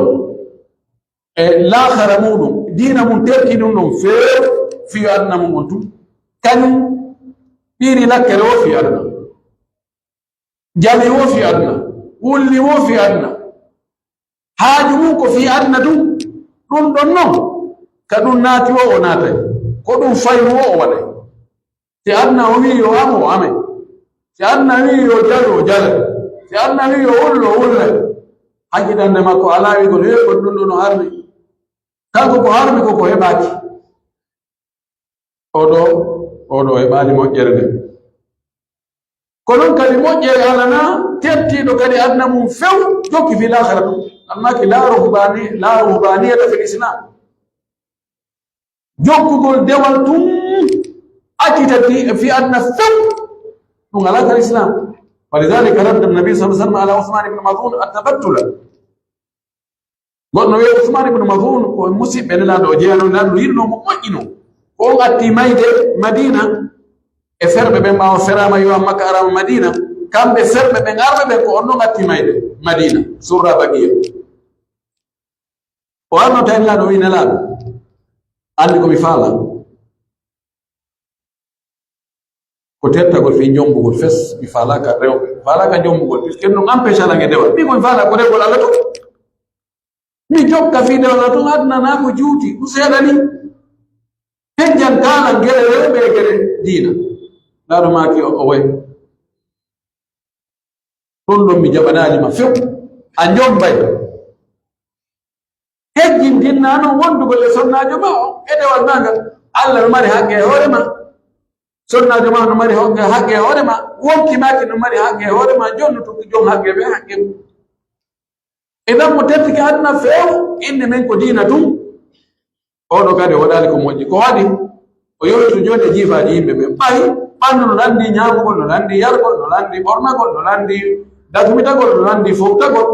e laakara muɗum, diina mum tertii ɗum ɗon few fii aduna mum on tun. Kañum ɓiiri lakkere wo fii aduna. Jali wo fii aduna. Wulli wo fii aduna. Haaju mum ko fii aduna tun. Ɗum ɗon non, ka ɗum naati wo o naatay. Ko ɗum fayi wo o waɗay. Si aduna o wi'i yo amo, o amay. Si aduna wi'i yo jalu, o jalay. Si aduna wi'i yo wullu, o wullay. Hakkitande makko alaa wi'ugol, "Hee, ko ɗum ɗoo no harmi." Kanko ko harmi ko ko heɓaaki. Oo ɗoo, oo ɗoo heɓaali moƴƴere nden. Ko non kadi moƴƴere alanaa, tertiiɗo kadi aduna mum few, jokki fii laakara ɗum. Almaaki, "Laa ruhbaani-, laa ruhbaaniyata fil Islaam." Jokkugol dewal tun accita fi, fi aduna few, ɗum alaa ka Islam. ولذلك رد النبي صلى الله عليه وسلم على عثمان بن مظعون التبتل. Goɗɗo wi'i Usmaan ibn Maz'un ko musiɓɓe Nelaaɗo o jeyanoo, Nelaaɗo yiɗunoo mo moƴƴinoo. Ko on atti mayde Madiina e ferɓe ɓen, ɓaawo feraama yo a Makka araama Madiina. Kamɓe ferɓe ɓen arɓe ɓen ko on non atti mayde Madiina, surra Baqiya. O arno tawi Nelaaɗo, o wi'i, "Nelaaɗo, anndi ko mi faalaa. Ko tertagol fii njombugol fes, mi faalaaka rewɓe, mi faalaaka njombugol, puisque ɗum empêche lan e dewal. Min ko mi faalaa ko rewgol Alla tun. Mi jokka fii dewal Alla tun, aduna naa ko juuti, ko seeɗa ni. Hejjan kaalan gere rewɓe e gere diina." Nelaaɗo maaki o, o way. Ɗum ɗon mi jaɓanaali ma few. A njombay. Hejjintinna non wondugol e sonnaajo ma on e dewal maa ngal. Alla no mari haqqe e hoore ma. Sonnaajo ma no mari haqqe, haqqe e hoore ma. Wonki maaki no mari haqqe e hoore ma. Jonnutuki jon haqqe ɓe haqqe mum. Idan mo tertike aduna few, innde men ko diina tun. Oo ɗoo kadi o waɗaali ko moƴƴi. Ko waɗi? O yowito jooni e jiifaaji yimɓe ɓen. Ɓay ɓanndu no lanndii ñaamugol, no lanndii yargol, no lanndii ɓornagol, no lanndii dagmitagol, no lanndii fowtagol.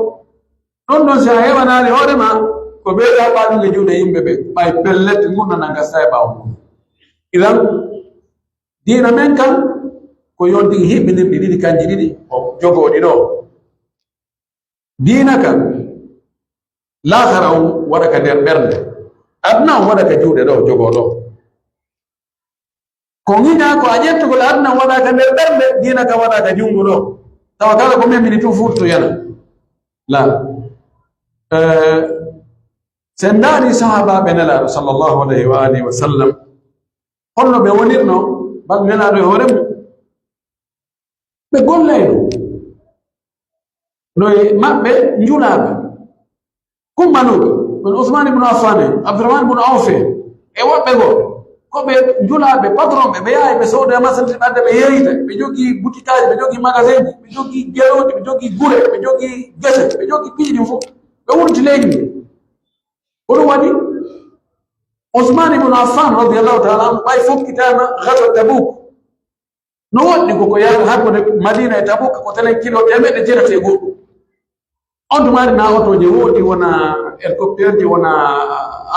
Ɗum ɗon, si a heɓanaali hoore maa, ko ɓeydaa ɓaaɗude juuɗe yimɓe ɓen. Ɓay pellet, ngun nana gasa e ɓaawo mum. Idan, diina men kan, ko yonti hiɓɓinirɗi ɗiɗi, kanji ɗiɗi, o jogooɗi ɗoo. Diina kan, laakara on waɗa ka nder ɓernde, aduna on waɗa ka juuɗe ɗoo, jogoo ɗoo. Ko ŋiñaa ko a ƴettugol aduna waɗaaka nder ɓernde, diina ka waɗaaka junngo ɗoo. Tawa kala ko memiri tun fuutoto yana. La. Eh, sen ndaari sahaabaaɓe Nelaaɗo sallallahu alayhi wa alihi wa sallam, holno ɓe wonirno bana Nelaaɗo e hoore mum. Ɓe gollayno. No e maɓɓe njulaaɓe. Kummaluuɓe, kono Usmaan ibn Affaan en, Abdurrahmaan ibn Awf en, e woɓɓe goo, ko ɓe njulaaɓe, patron ɓe, ɓe yahay ɓe soodoya masanti ɓadda ɓe yeeyita, ɓe jogii butikaaji, ɓe jogii magasinji, ɓe jogii gelooɗi, ɓe jogii gure, ɓe jogii gese, ɓe jogii piiji ɗin fof. Ɓe wurti leydi ndin. Ko ɗum waɗi Usmaan ibn Affaan radiyallahu ta'ala anhu ɓay fokkitaama ghazwa Tabuk. No woɗɗi ko, ko yaha hakkunde Madiina e Tabuk ko telen kilo teemeɗɗe jeetati e go'o. On tuma na otooji woodi, wona hélicoptère ji, wona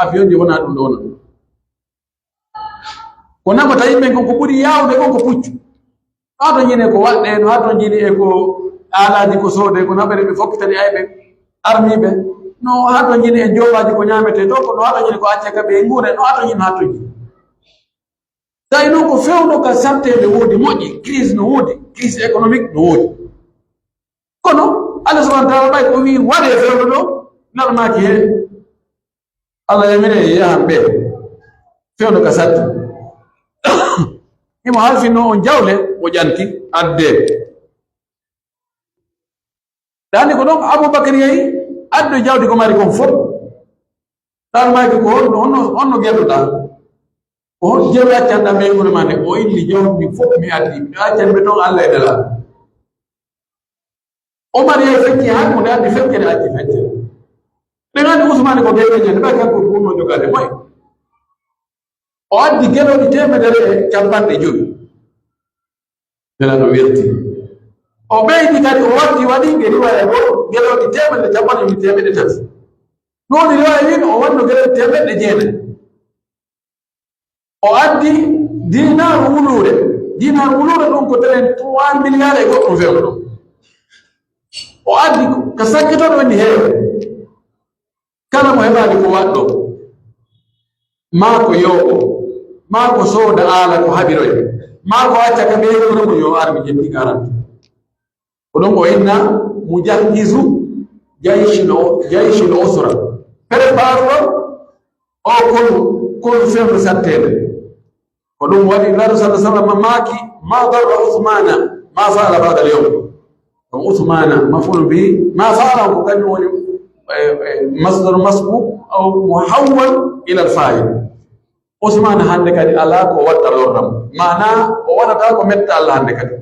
avion ji, wona ɗum ɗo wona. Ko naɓata yimɓe kon ko ɓuri yaawde kon ko puccu. No hatonjini e ko waɗɗe, no hatonjini e ko aalaaji ko soodee, ko naɓere ɓe fokkitani ayɓe armiiɓe. No hatonjini e joobaaji ko ñaametee to, ko no hatonjini ko accee ka ɓe nguure, no hatonjini, no hatonjini. Tawi non ko fewndo ka satteende woodi moƴƴi, crise no woodi, crise économique no woodi. Kono Allah subhanahu wa ta'ala ɓay ko wi'i waɗee fewndo ɗo, Nelaaɗo maaki he, Allah yamiri yahan ɓe fewndo ka satte. Himo halfinno on jawle, o ƴanti, addee. Ɗaani ko ɗon Abubakar yehi, addu jawdi ko mari kon fof. Ɗan maaki ko honno, honno, honno gelluɗaa? Ko hon jeru accanɗaa ɓeynguure maa nde? O inni jawdi fof mi addi, mi accan ɓe ton Allah e Nelaaɗo. Omar yehi fecci hakkunde, addi feccere, acci feccere. Ɓe nganndi Usmaani ko geɓe ñande, ɓay kanko ko ɗum no jogaade moy. O addi gelooɗi teemedere e capanɗe jowi. Nelaaɗo welti. O ɓeydi kadi, o watti, waɗi nge riwaaya goo, gelooɗi teemedere capanɗe jowi, teemedde tati. Ɗum woni riwaaya wiino o wanno gelooɗi teemedde jeenayi. O addi dinaaru wuluure. Dinaaru wuluure ɗum ko telen trois milliards e goɗɗum fewndo ɗum. O addi ko, ka sakkitooɗo woni heewe. Kala mo heɓaali ko waɗɗo, maa ko yooɓo, maa ko sooda aala ko haɓiroy, maa ko acca ka ɓeynguure mum, yo ar mi ƴetti quarante. Ko ɗum o inna mujahizu jayshil, jayshil usra. Prépare ɗo o konu, konu fewndo satteende. Ko ɗum waɗi Nulaaɗo sallallahu alaihi wasallam maaki, "Ma darra Usmana ma fa'ala ba'da al-yawm." Ɗum Usmana, maf'ul bihi, ma fa'ala ko kañum woni, eh, eh, masdar masbu aw muhawwal ila al-fa'il. Usmana hannde kadi alaa ko watta lorram. Maanaa o waɗataa ko metta Allah hannde kadi.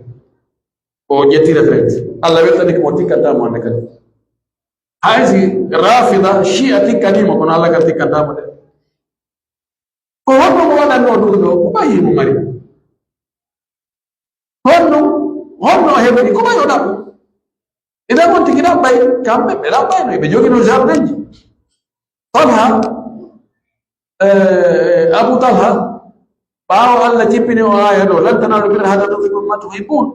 O ƴetti retraite. Allah weltanike mo, tikkanta mo hannde kadi. Hay si Rafida, Shia tikkanii mo, kono Allah kadi tikkanta mo de. Ko honno mo waɗannoo ɗum ɗo? Ko ɓay himo mari? Honno, honno o heɓiri? Ko ɓay o ɗaɓɓu? Idan on tigi ɗaɓɓay, kamɓe ɓe ɗaɓɓayno, ɓe joginoo jardinji. Talha, eh, Abu Talha, ɓaawo Allah jippini o aaya ɗo, "Lan tanaalul birra hattaa tunfiqu mimmaa tuhibbuun."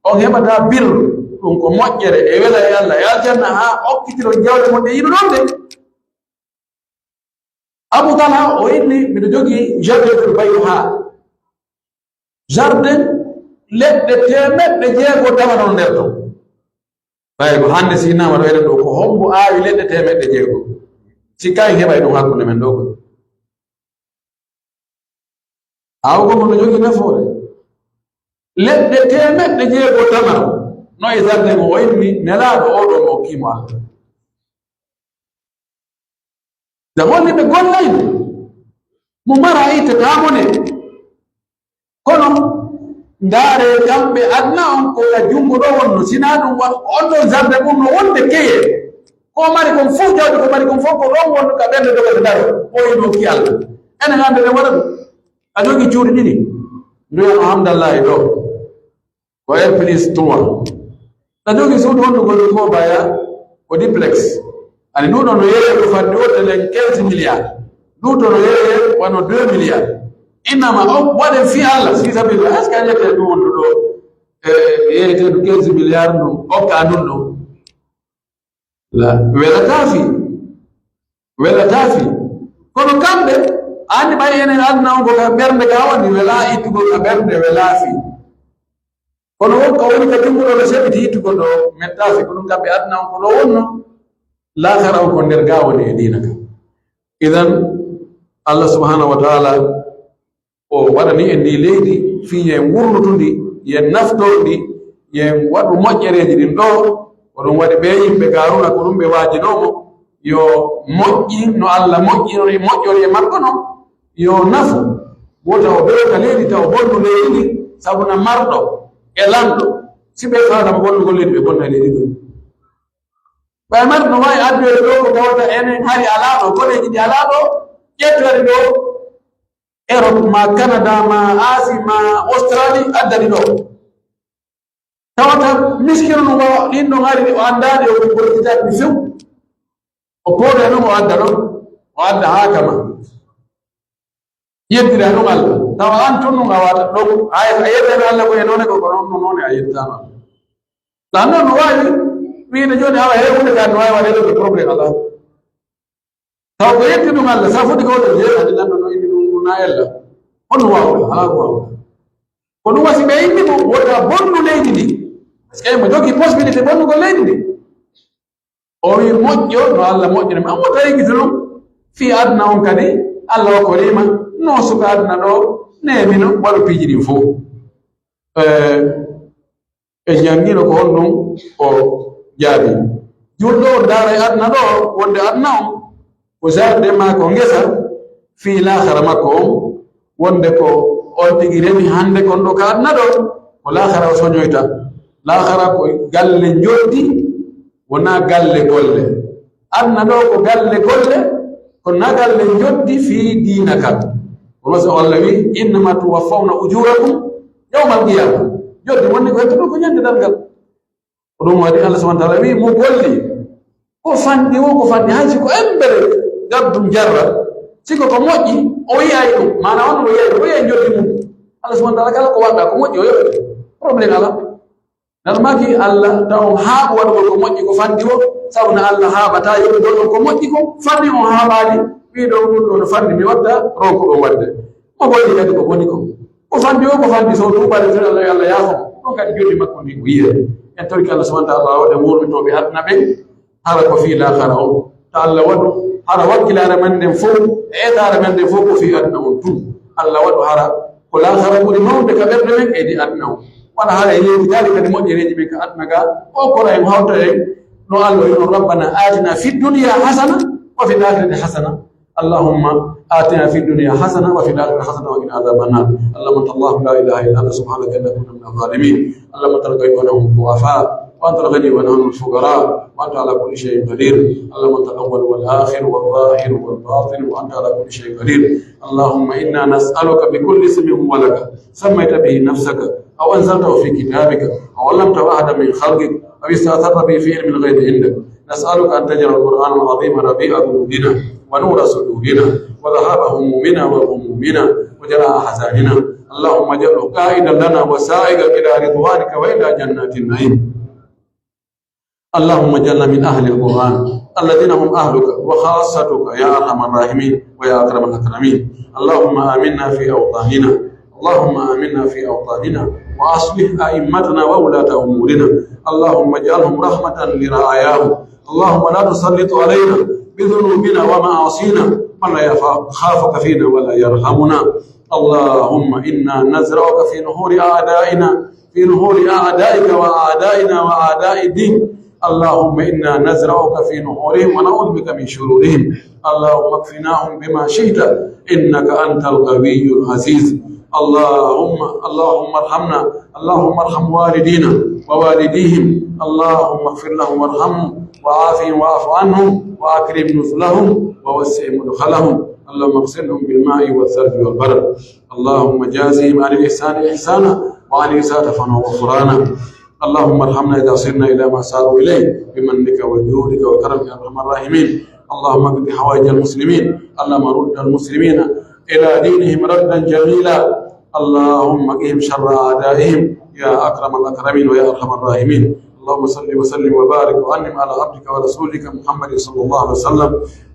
On heɓataa birru, ɗum ko moƴƴere e wela e Allah e aljanna, haa okkitiron jawle mon ɗe yiɗuɗon ɗen. Abu Talha o inni, "Miɗo jogii jardin fil Bayha." Jardin leɗɗe teemeɗɗe jeego tawano nder ton. Ɓay ko hannde si innama ɗo enen ɗo, ko hombo aawi leɗɗe teemeɗɗe jeego? Si kay heɓay ɗum hakkunde men ɗo koy. Aawgol no jogii nafoore. Leɗɗe teemeɗɗe jeego tamaro no e jardin o, o inni Nelaaɗo o ɗo mo okkii mo Allah. Jam woni ɓe gollayno. Mo mara ittata mo ne. Kono ndaare kamɓe aduna on ko ka junngo ɗo wonno. Sinaa ɗum wa-, on ɗon jardin mum no wonde keye. Ko mari kon fof, jawdi ko mari kon fof ko ɗon wonno ka ɓernde dogata daro. O yino ki Allah. Enen hannde ne waɗa ɗum. A jogi cuuɗi ɗiɗi. Nduya no Hamdallahi ɗo. Ko R plus trois. Ɗa jogi suudu honɗu ko ɗum ko baya ko duplex. Ani ɗum ɗo no yeeye ko fadde o telen quinze milliards. Ɗum ɗo no yeeye wano deux milliards. Innama o waɗen fi Allah, fi sabilillah. Est-ce que a ƴettee ɗum wondu ɗo? E, yeeyete ɗum quinze milliards ɗum, okka ɗum ɗum. La, welataa fi. Welataa fi. Kono kamɓe, Anndi ɓay enen aduna on ko ka ɓernde ka woni, welaa ittugol ka ɓernde, welaa fii. Kono won ka woni ka junngo ɗoo no sebiti ittugol ɗoo, mettaaki. Ko ɗum kamɓe aduna on ko ɗoo wonno, laakara on ko nder ga woni e diina ka. Idan, Allah subhanahu wa ta'ala o waɗani en ndii leydi fii yen wurnutu ndi, yen naftor ndi, yen waɗu moƴƴereeji ɗin ɗoo. Ko ɗum waɗi ɓee yimɓe Qaaruuna, ko ɗum ɓe waajinoo mo, yo moƴƴin no Alla moƴƴinori, moƴƴori e makko non, yo nafu. Wota o bewta leydi taw o bonnu leydi ndin, sabu na marɗo e lanɗo, si ɓe faalaama bonnugol leydi, ɓe bonna leydi ndin. Ɓay marɗo no waawi addoyde ɗoo ko tawata enen hari alaa ɗoo, koneeji ɗi alaa ɗoo, ƴettoyde ɗoo, Europe, ma Canada, ma Asie, ma Australie, addani ɗoo. Tawata miskino no wawa ɗin ɗon ari, o anndaani, o gollitaaki few. O pooda non, o adda ɗon, o adda haa kama. Yeddira ɗum Allah. Tawa an tun ɗum a wata ɗum. Ay, a yeddano Allah ko e noone ko, ko non, no noone a yeddano Allah. Ɗan non no waawi wiide jooni awa heewude ka no waawi waɗeede ko problème alaa. Taw ko yetti ɗum Allah, sa foti ko ɗum jeeɗa, ɗi lanno no inni ɗum, ɗum na ella. Honno waawuɗa? Alaa ko waawuɗa. Ko ɗum wasi ɓe inni mo, wota bonnu leydi ndi. Parce que mo jogii possibilité bonnugol leydi ndi. O wi'i, "Moƴƴo no Allah moƴƴini mi." Amma tawi gite ɗum, fii aduna on kadi, Allah hokkoriima no suka aduna ɗoo, neemino, waɗu piiji ɗin fow. Eh, e janngino ko honɗum o jaabi. Julɗo on daara e aduna ɗoo, wonde aduna on ko jardin maa ko ngesa, fii laakara makko on, wonde ko on tigi remi hannde kon ɗoo ka aduna ɗoo, ko laakara o soñoyta. Laakara ko galle njoddi, wonaa galle golle. Aduna ɗoo ko galle golle, ko na galle njoddi fii diina kan. Kono so Allah wi, "Innama tuwaffawna ujurakum yawmal qiyama." Njoddi wonni ko hettuɗo ko ñande darngal. Ko ɗum waɗi Allah subhanahu wa ta'ala wi, "Mo golli, ko fanɗi wo, ko fanɗi, hay si ko embere gaddum jarra, si ko ko moƴƴi, o yi'ay ɗum." Maana on o yi'ay ɗum, o yi'ay njoddi mum. Allah subhanahu wa ta'ala kala ko waɗɗa, ko moƴƴi o yoɓete. Problème alaa. Nana maki Allah taw on haaɓu waɗugol ko moƴƴi ko fanɗi wo, sabu na Allah haaɓata yoɓugol on ko moƴƴi ko fanɗi on haaɓaali. Wi ɗon ɗum ɗo no fanɗi mi wadda, ronku ɗon wadde. Mo golli kadi ko boni ko. Ko fanɗi wo, ko fanɗi so tuubaade tun Allah, yo Allah yaafo mo. Ɗon kadi jolli makko ndi ko yi'e. En torki Allah subhanahu wa ta'ala waɗa wurnitooɓe aduna ɓen. Hara ko fii laakara on. Ta Allah waɗu hara wakkilaare men nden fow, e etaare men nden fow ko fii aduna on tun. Allah waɗu hara ko laakara ɓuri mawnude ka ɓerɗe men e di aduna on. Wala hara e yewtitaade kadi moƴƴereeji men ka aduna ga. O kora en hawta en no Allah wi non, "Rabbana atina fid dunya hasana wa fil akhirati hasana." اللهم آتنا في الدنيا حسنة وفي الآخرة حسنة وقنا عذاب النار. اللهم أنت الله لا إله إلا أنت سبحانك إنا كنا من الظالمين. اللهم أنت القوي ونحن الضعفاء، وأنت الغني ونحن الفقراء، وأنت على كل شيء قدير. اللهم أنت الأول والآخر والظاهر والباطن، وأنت على كل شيء قدير. اللهم إنا نسألك بكل اسم هو لك، سميت به نفسك، أو أنزلته في كتابك، أو علمته أحدا من خلقك، أو استأثرت به في علم الغيب عندك، نسألك أن تجعل القرآن العظيم ربيع قلوبنا، ونور صدورنا، وذهاب همومنا وغمومنا، وجلاء أحزاننا. اللهم اجعله قائدا لنا وسائقا إلى رضوانك وإلى جنات النعيم. اللهم اجعلنا من أهل القرآن الذين هم أهلك وخاصتك يا أرحم الراحمين ويا أكرم الأكرمين. اللهم آمنا في أوطاننا. اللهم آمنا في أوطاننا وأصلح أئمتنا وولاة أمورنا. اللهم اجعلهم رحمة لرعاياهم. اللهم لا تسلط علينا بذنوبنا ومعاصينا من لا يخافك فينا ولا يرحمنا. اللهم إنا نزرعك في نحور أعدائنا، في نحور أعدائك وأعدائنا وأعداء الدين. اللهم إنا نزرعك في نحورهم ونعوذ بك من شرورهم. اللهم اكفناهم بما شئت، إنك أنت القوي العزيز. اللهم، اللهم ارحمنا، اللهم ارحم والدينا ووالديهم. اللهم اغفر لهم وارحمهم وعافهم واعف عنهم وأكرم نزلهم ووسع مدخلهم. اللهم اغسلهم بالماء والثلج والبرد. اللهم جازهم عن الإحسان إحسانا وعن الإساءة عفوا وغفرانا. اللهم ارحمنا إذا صرنا إلى ما صاروا إليه بمنك وجودك وكرمك يا أرحم الراحمين. اللهم اقض حوائج المسلمين. اللهم رد المسلمين إلى دينهم ردا جميلا. اللهم قهم شر أعدائهم يا أكرم الأكرمين ويا أرحم الراحمين. اللهم صل وسلم وبارك وأنعم على عبدك ورسولك محمد صلى الله عليه وسلم.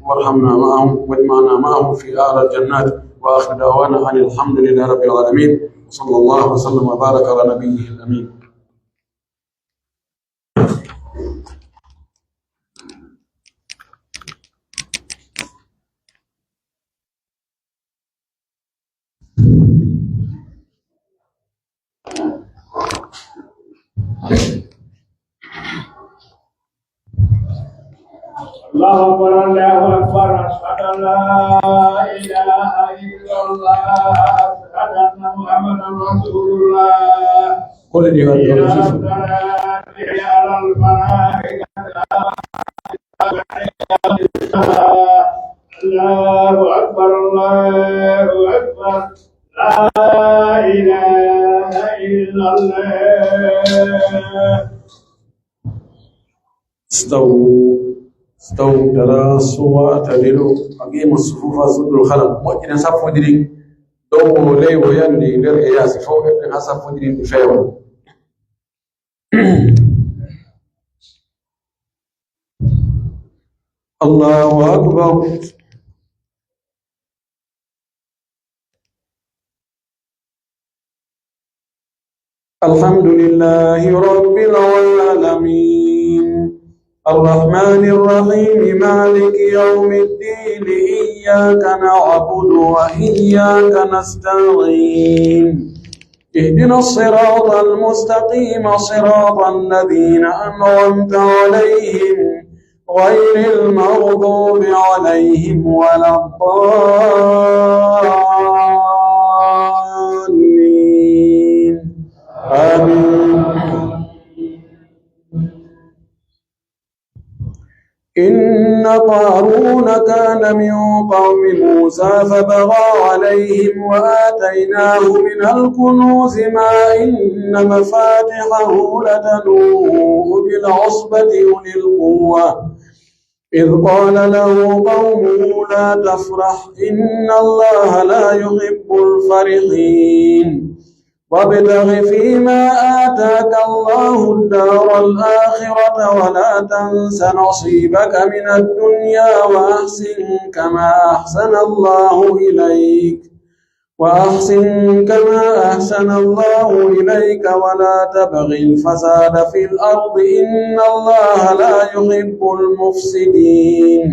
وارحمنا معهم واجمعنا معهم في أعلى الجنات. وآخر دعوانا أن الحمد لله رب العالمين. وصلى الله وسلم وبارك على نبيه الأمين. الله أكبر، الله أكبر، أشهد أن لا إله إلا الله، أشهد أن محمدا رسول الله. قل لي حي على الصلاة، حي على الفلاح، قد قامت الصلاة. الله أكبر، الله أكبر. لا إله إلا الله. استووا، استووا، تراصوا واعتدلوا. أقيموا الصفوف وسدوا الخلل. Moƴƴinen saffuuji ɗin, dow woo, ley woo, yannde nder e yaasi fow, ɓen haa saffuuji ɗin ɗi feewa. الله أكبر. الحمد لله رب العالمين. الرحمن الرحيم. مالك يوم الدين. إياك نعبد وإياك نستعين. اهدنا الصراط المستقيم، صراط الذين أنعمت عليهم، غير المغضوب عليهم ولا الضالين. آمين. إن قارون كان من قوم موسى فبغى عليهم وآتيناه من الكنوز ما إن مفاتحه لتنوء بالعصبة أولي القوة إذ قال له قومه لا تفرح إن الله لا يحب الفرحين. وابتغ فيما آتاك الله الدار الآخرة ولا تنس نصيبك من الدنيا وأحسن كما أحسن الله إليك، وأحسن كما أحسن الله إليك ولا تبغ الفساد في الأرض إن الله لا يحب المفسدين.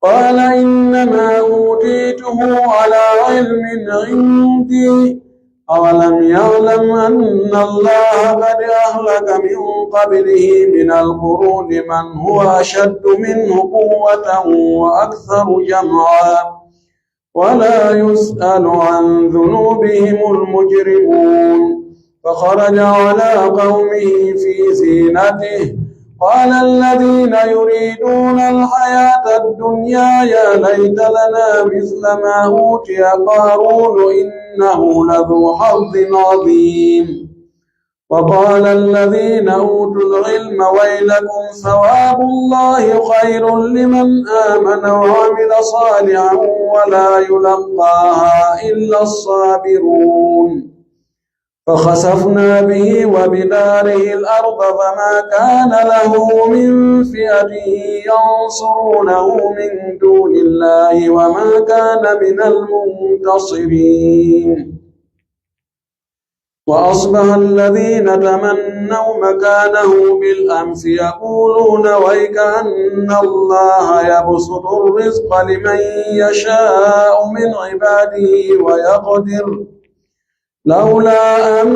قال إنما أوتيته على علم عندي أولم يعلم أن الله قد أهلك من قبله من القرون من هو أشد منه قوة وأكثر جمعا ولا يسأل عن ذنوبهم المجرمون. فخرج على قومه في زينته. قال الذين يريدون الحياة الدنيا يا ليت لنا مثل ما أوتي قارون إنه لذو حظ عظيم. وقال الذين أوتوا العلم ويلكم ثواب الله خير لمن آمن وعمل صالحا ولا يلقاها إلا الصابرون. فخسفنا به وبداره الأرض فما كان له من فئة ينصرونه من دون الله وما كان من المنتصرين. وأصبح الذين تمنوا مكانه بالأمس يقولون ويك أن الله يبسط الرزق لمن يشاء من عباده ويقدر لولا أن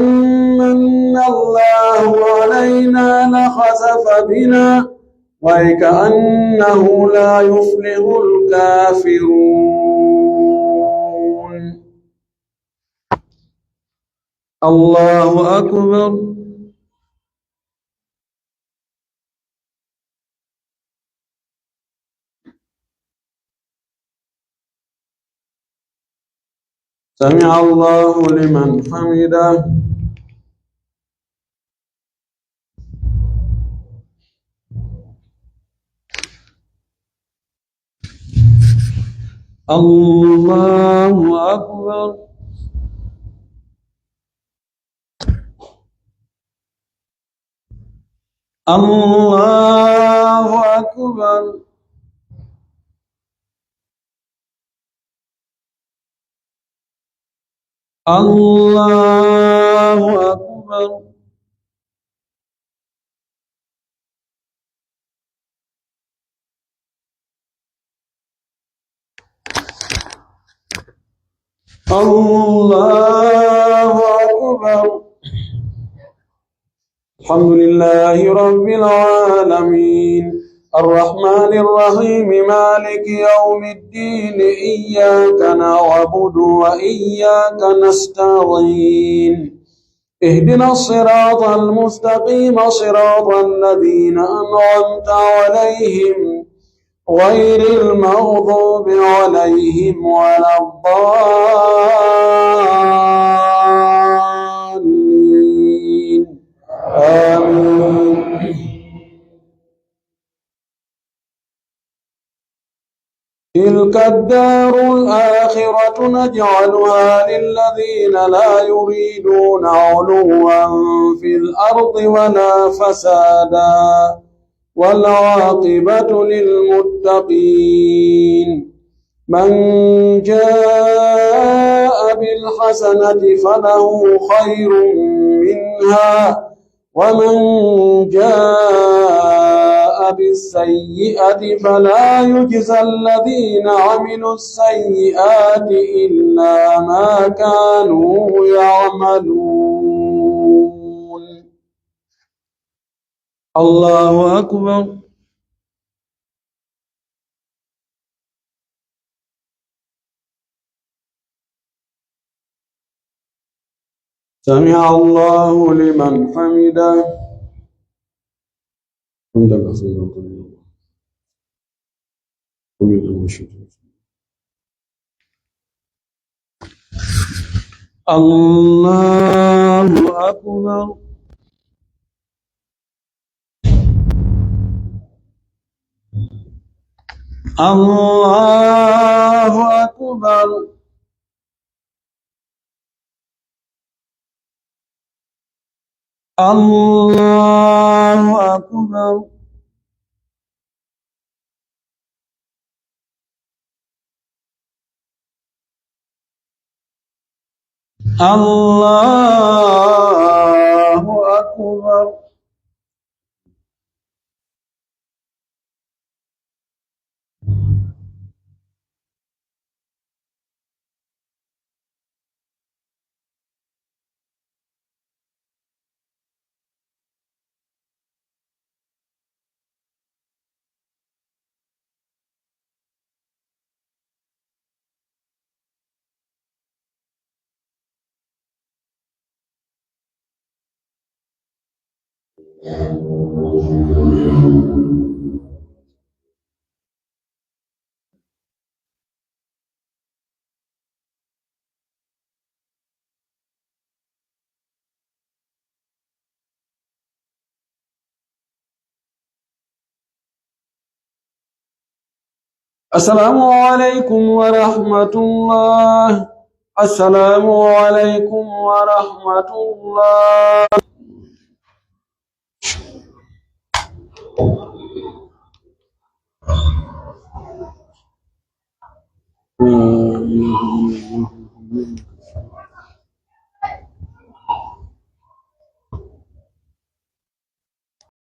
من الله علينا لخسف بنا ويك أنه لا يفلح الكافرون. الله أكبر. سمع الله لمن حمده. الله أكبر. الله أكبر. الله أكبر. الله أكبر. الحمد لله رب العالمين. الرحمن الرحيم. مالك يوم الدين. إياك نعبد وإياك نستعين. اهدنا الصراط المستقيم، صراط الذين أنعمت عليهم، غير المغضوب عليهم ولا الضالين. آمين. تلك الدار الآخرة نجعلها للذين لا يريدون علوا في الأرض ولا فسادا، والعاقبة للمتقين. من جاء بالحسنة فله خير منها، ومن جاء بالسيئة فلا يجزى الذين عملوا السيئات إلا ما كانوا يعملون. الله أكبر. سمع الله لمن حمده. حمدا كثيرا طيبا. الله أكبر. الله أكبر. الله أكبر. الله أكبر. السلام عليكم ورحمة الله. السلام عليكم ورحمة الله.